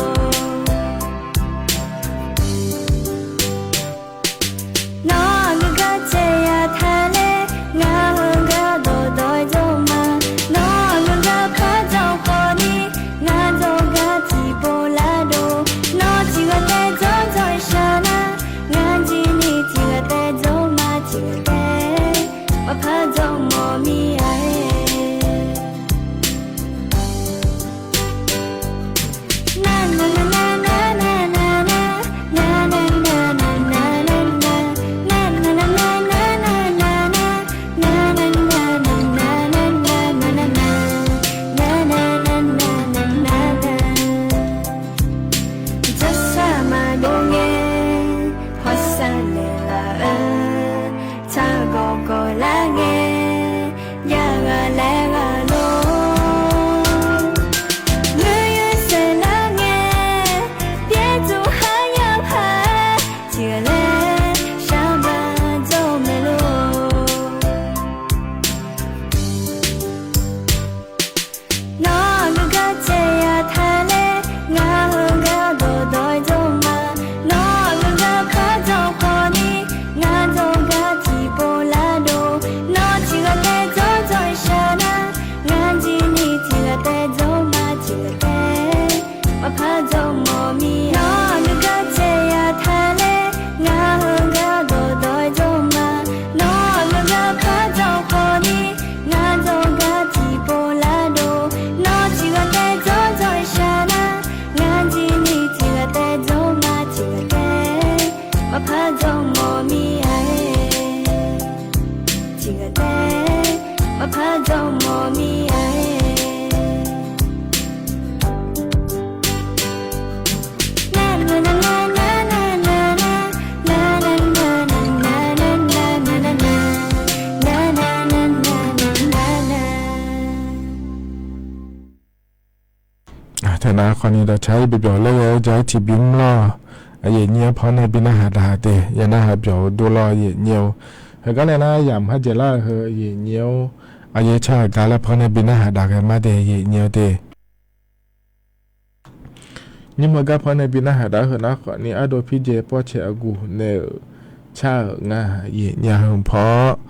Teunav khawfni dawqtsaq-ir bi byawq laer ghae-eu ja-ir tiqbymr lawr. Aqyuif aqnyir-anr paw nae bi narhaq daq de, ya narhaq byawq-eu dur lawr, aqyuif aqnyir-or. Heugar nae nar yamq har dzaeqlar-eu heu aqyuif aqnyir-or, aqyuif tsawrhaq gar laer paw nae bi narhaq daq ghae ma de, aqyuif aqnyir-or de. Nymr-eu gar paw nae bi narhaq daq-eu heu nar khawfni ardov pirjaev pawrcae aqguq naeq-euq car-euq nga, aqyuif aqnyir heu paw-awr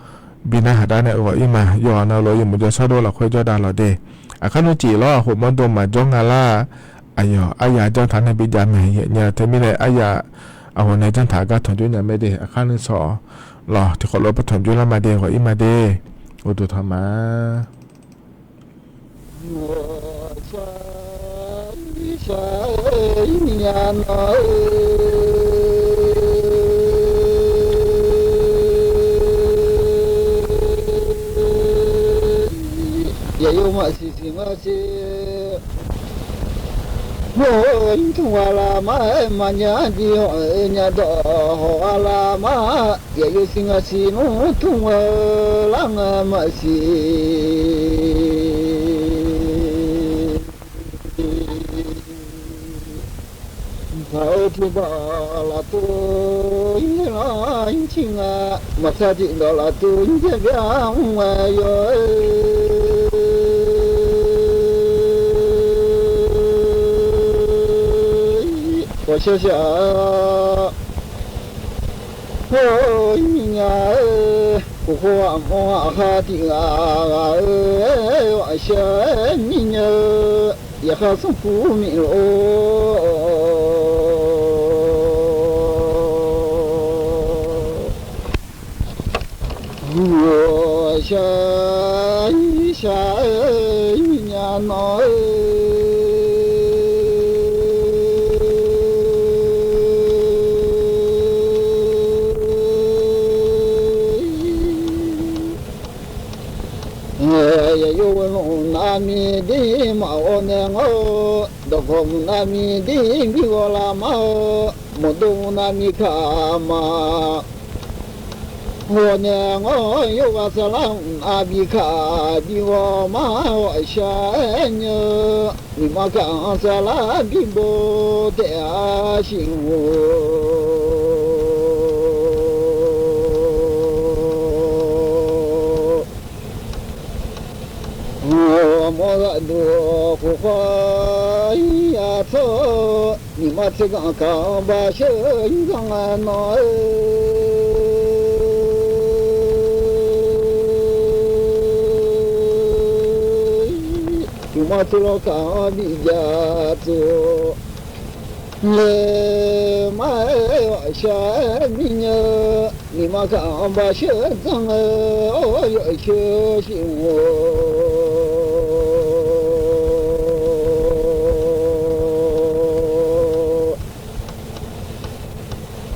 bi narhaq daq nae ghawq-ir ma. Yawqha navluf yawmuiq jawrshar dov lafkhoer jawr dav lawq de. Aqkar nmr cif lawr, aqkhoq mawrdo maqjawr nga lar. Aqyawf aryaq janr taq nae bi jav mae, aqyuif aqnyir-or. Teumirnae aryaq aqghawq nae janr taq gar tanqjoer nya mae de. Aqkar nuisawq lawq tiqkhawf lof par tanqjoer lar ma de, ghawq-ir ma de. Uqduq tanq ma. Shaq-ir shaq-ir miqnya nawq-eu, yaqyo maqsiq siq maqsiq, mawr-eu nymr tmq ghaq laf mar-aer maqnya diq hawq-eu nya dawq hawq ghaq laf mar, yaqyo siq ngaq siq nmr tmq ghaq lar nga maqsiq. Taq-eu tiqbaq laftof-ir lar-ir ciq nga, maqtsaq tiqdawq laftof-ir byaer byaer mr nga yawr-eu, ghawqshaq shaq-a. Hawr-eu miqnya-eu, kof khov ghaq mawr ghaq khar tiq ghaq ghaq-eu, ghawqshaq-aer miqnya-eu, yaqkhar smrpur miq lof-or, ghawqshaq-ir shaq-aer miqnya nawq-eu, yaqyo ghoe lmq navmir dir maqghawv nae ngawr-eu, dawqkawq mq navmir dir bi ghawv laf mar-eu, mawqdov mq navmir kaq ma ghawv nae ngawr-eu, yawqghaq saflar mq navmir kaq bi ghawv mar-eu, ghawqshaq-aer nya-eu, miqma kaq-anr saflar bi bo taef-a siq-or. Mawr ghaq duq khof khawr-ir ya tsawr, miqma tser ganq kaq-anr basheuq zanr-a nawq-eu, yawqma tser lawr kaq-anr bijav tsov laer mar-aer, ghawqshaq-aer miqnya-eu, miqma kaq-anr basheuq zanr-eu, yawqsheuq siq-or.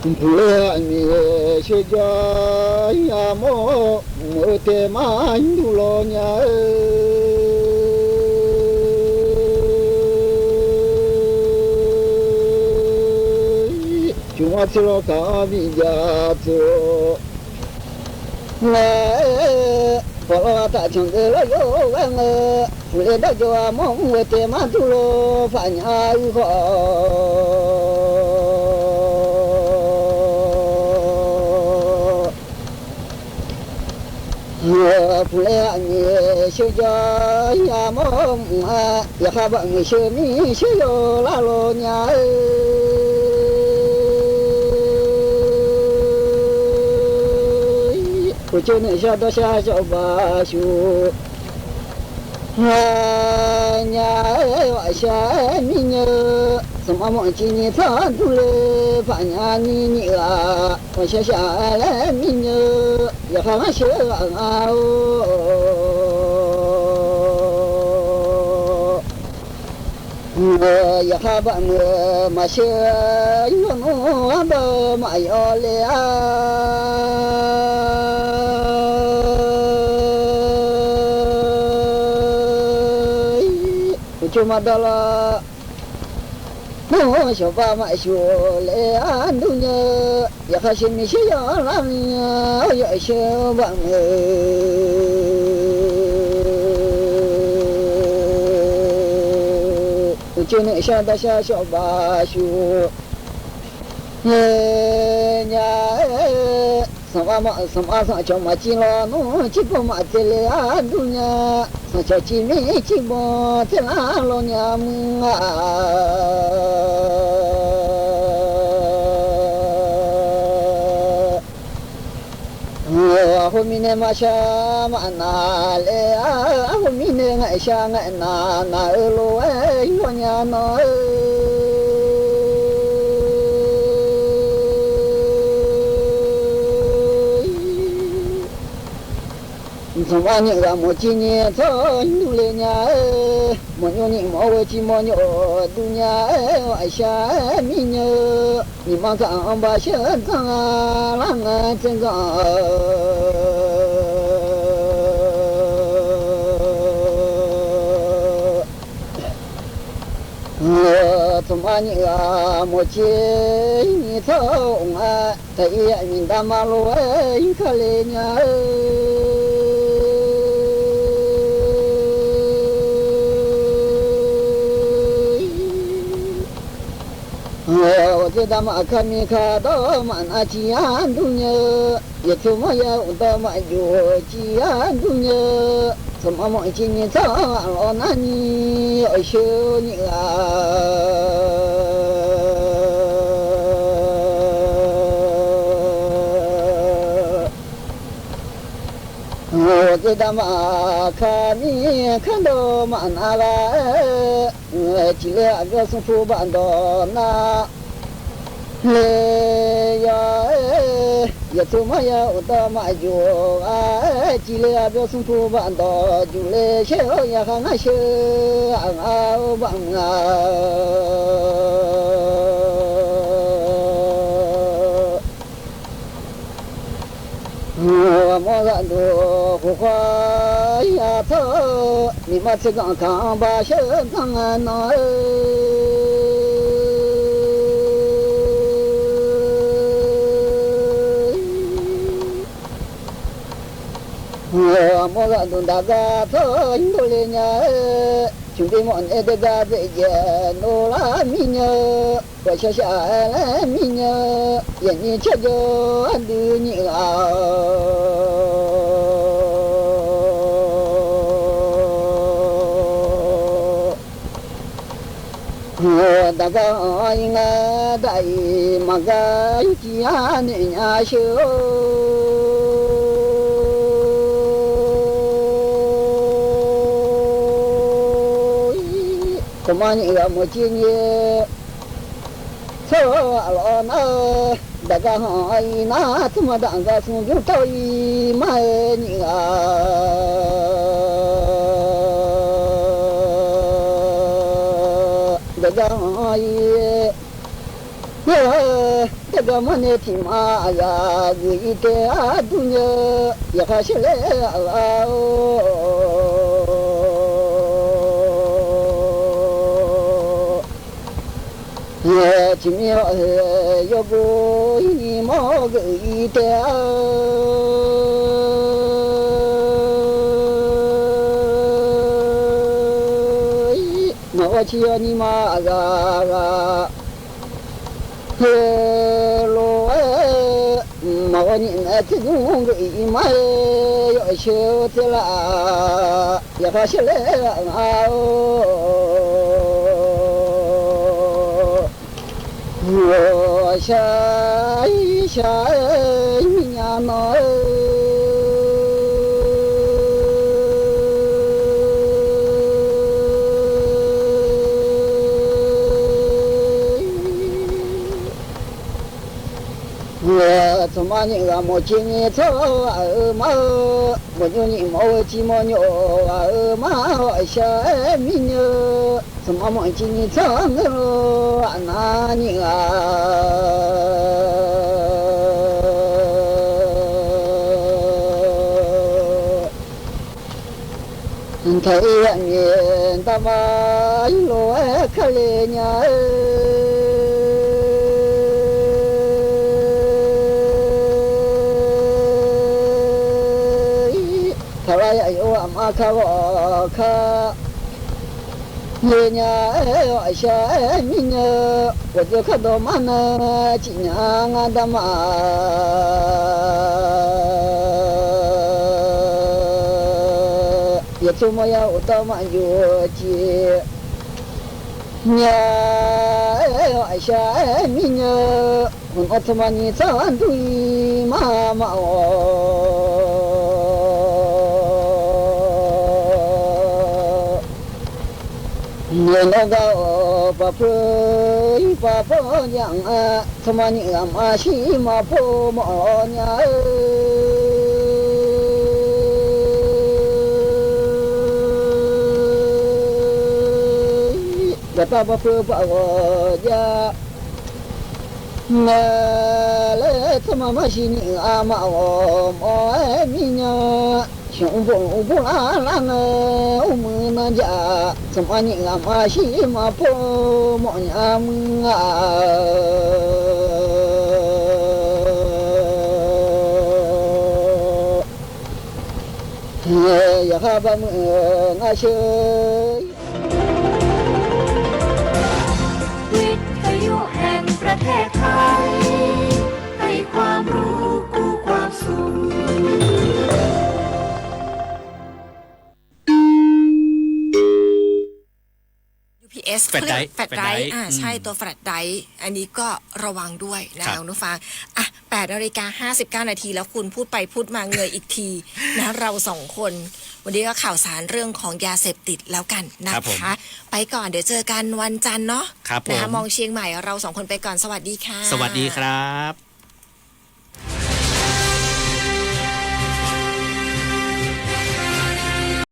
Puqler aqmiq sheujar-ir armawr, mq-eu taef mar-anr duq lawr nya-eu, yawqma tser lawr kaq-anr bijav tsov laer, pawqlawv aqtaf canqdeuv lawr yawghae ngae, puqler darjawr armawr mq-eu taef mar duq lawr paqnya-eu khawf, puqler aqmiq sheujar-ir armawr mq-a, yaqkhar baqmiq sheuq mir sheuq yawlar lawr nya-eu, uqcif naeq shar dawrshar cawba shuq nya-aer, ghawqshaq-aer miqnya-eu, sanqpaq manq civ nyiq tsawrhaq durler paqnya ni nyiq ghaq, ghawqshaq shaq-aer laer miqnya-eu, yaqkhar ngar sheuq ghaq nga-or. Yaqkhar baqmuiq maqsheuq, yawrnmr arbar maqyawf le-a. Uqcoer maqdawr lar, nawr shawqbav maqshuq le-a dur nya-eu, yaqkhaq sheuq miqsher yawlar mir-a, yawqsheu baqmuiq-eu. Uqcoer nuishar darshar shawqbav shuq nya-aer, sanqpaq sanqpaq sanqcawq maqciv lawr, nawr cirbanq maqtsaev le-a dur nya. Sanqcawq civ mir cirbanq tsaerlar lawr nya muiq-a. Arhu mirnae maqshar maqnaq le-a, arhu mirnae ngaeqshaq ngaeqnaq naq-eu lof-aer yawnya nawq-eu. Sanqpaq nyiq ghaq mawq civ nyiq tsawr dur le nya-aer, mawqnymr nyiq mawq-eu civ mawrnymr dur nya-aer, aqshaq-aer mirnya-eu nyiq ma kaq-anr bashar dzanr-a lar ngae tsaerganr-a. Sanqpaq nyiq ghaq mawq civ nyiq tsawr-eu nga, taq-ir aqmiq dama lof-aer kale nya-eu. Ghawqdzer dama kami kardawr maqnav ciq-a dur nya-eu, yawqtsuif mawrya uqdawr maqjox ciq-a dur nya-eu, sanqpaq mawq civ nyiq tsawr aqlawq nar ni, yawqsheu nyiq ghaq ghawqdzer dama kami kardawr maqnav lar-aer, ciqle aqbyawr smrpu baqdawq nar le yawr-aer, yawqtsuif mawrya uqdawr maqjox-a, ciqle aqbyawr smrpu baqdawq juqle shaer-awr yaqkhaq ngar sheu aqghaq-eu baqmq-a. Aqmawr zaqduq khof khawf-ir-a tsawr, miqma tsaerganr kaq-anr bashar dzanr-a nawq-eu. Aqmawr zaqduq daqgar tsawr-ir dovle nya-aer, cmqbir mawf nae deugar dzaeqjaeq dovlar mirnya-eu, ghawqshaq shaq-aer laer mirnya-eu, yaqnyir tsawrjawr aqdui nyiq ghaq-a. Daqgar-anr ir ngar daq-iq maqgar yurciv-a noeq nya sheu-or. Khawqma nyiq ghaq mawq civ nyiq tsawr aqlawq nar, daqgar-anr ir nar tsawrma daq gar smr bymr tawr-ir mar-aer nyiq ghaq daqgar-anr ir. Deugar mawrnae tiq ma aqzaf geuf-ir taef-a dur nya-eu, yaqkhaq sheuqlaer aqlaf-or. Tiqmir hawr-eu yawgor-ir ni mawr geuf-ir taef-a. Maqghawr ciq yawr nir ma aqzaf ghaq heulof-aer, maqghawr nyiq naeq-aer tser zmr geuf-ir mar-aer, yawqsheu tser laf-aq, yaqkhaq sheuqlaer ghaq nga-or. Ghawqshaq shaq-aer mirnya nawq-eu. Tsawqma nyiq ghaq mawq civ nyiq tsawr ghaq-eu mar-eu, mawqnymr nyiq mawq-eu civ mawrnymr ghaq-eu mar-awr aqshaq-aer mirnya-eu, tsawqma mawq civ nyiq tsawr ngeur-eu aqnav nyiq ghaq Taq-ir aqmyaeq darma-ir lof-aer kale nya-eu, taqlar yaf yaf-awr aqma ka ghawq ka le nya-aer, aqshaq-aer mirnya-eu ghawqjawr kardawq mar nae ciqnya ngar darma-aq, yawtsov mawrya uqdawr maqjov-eu jeq nya-aer, aqshaq-aer mirnya-eu hmq-awr tsawrma nyiq tsawrhaq dur-ir mar ma-awq. Nawr gar-awq paqpeu-ir paqpawr jav-anr-aer, tsawrma nyiq ghaq maqshir maqpov mawf-awr nya-eu, gaqtav paqpeu paq ghawq jav mae laer, tsawrma marsiq nyiq ghaq maqghawq mawf-aer mirnya, shaq mrbof mrbof lar lar ngae, mrmuiq nan jaq, tsawrma nyiq ghaq maqshir maqpov mawf nya muiq-a. Yawqha bar muiq-eu ngar sheu ยูพีเอส เขาเรียก แฟลชไดรฟ์ แฟลชไดรฟ์ อ่า ใช่ ตัวแฟลชไดรฟ์ อันนี้ก็ระวังด้วยนะ คุณผู้ฟัง อ่ะ แปดนาฬิกาห้าสิบเก้านาที แล้วคุณพูดไปพูดมาเงยอีกทีนะ เราสองคน วันนี้ก็ข่าวสารเรื่องของยาเสพติดแล้วกันนะคะ ไปก่อน เดี๋ยวเจอกันวันจันทร์เนาะ นะคะ มองเชียงใหม่ เราสองคนไปก่อน สวัสดีค่ะ สวัสดีครับ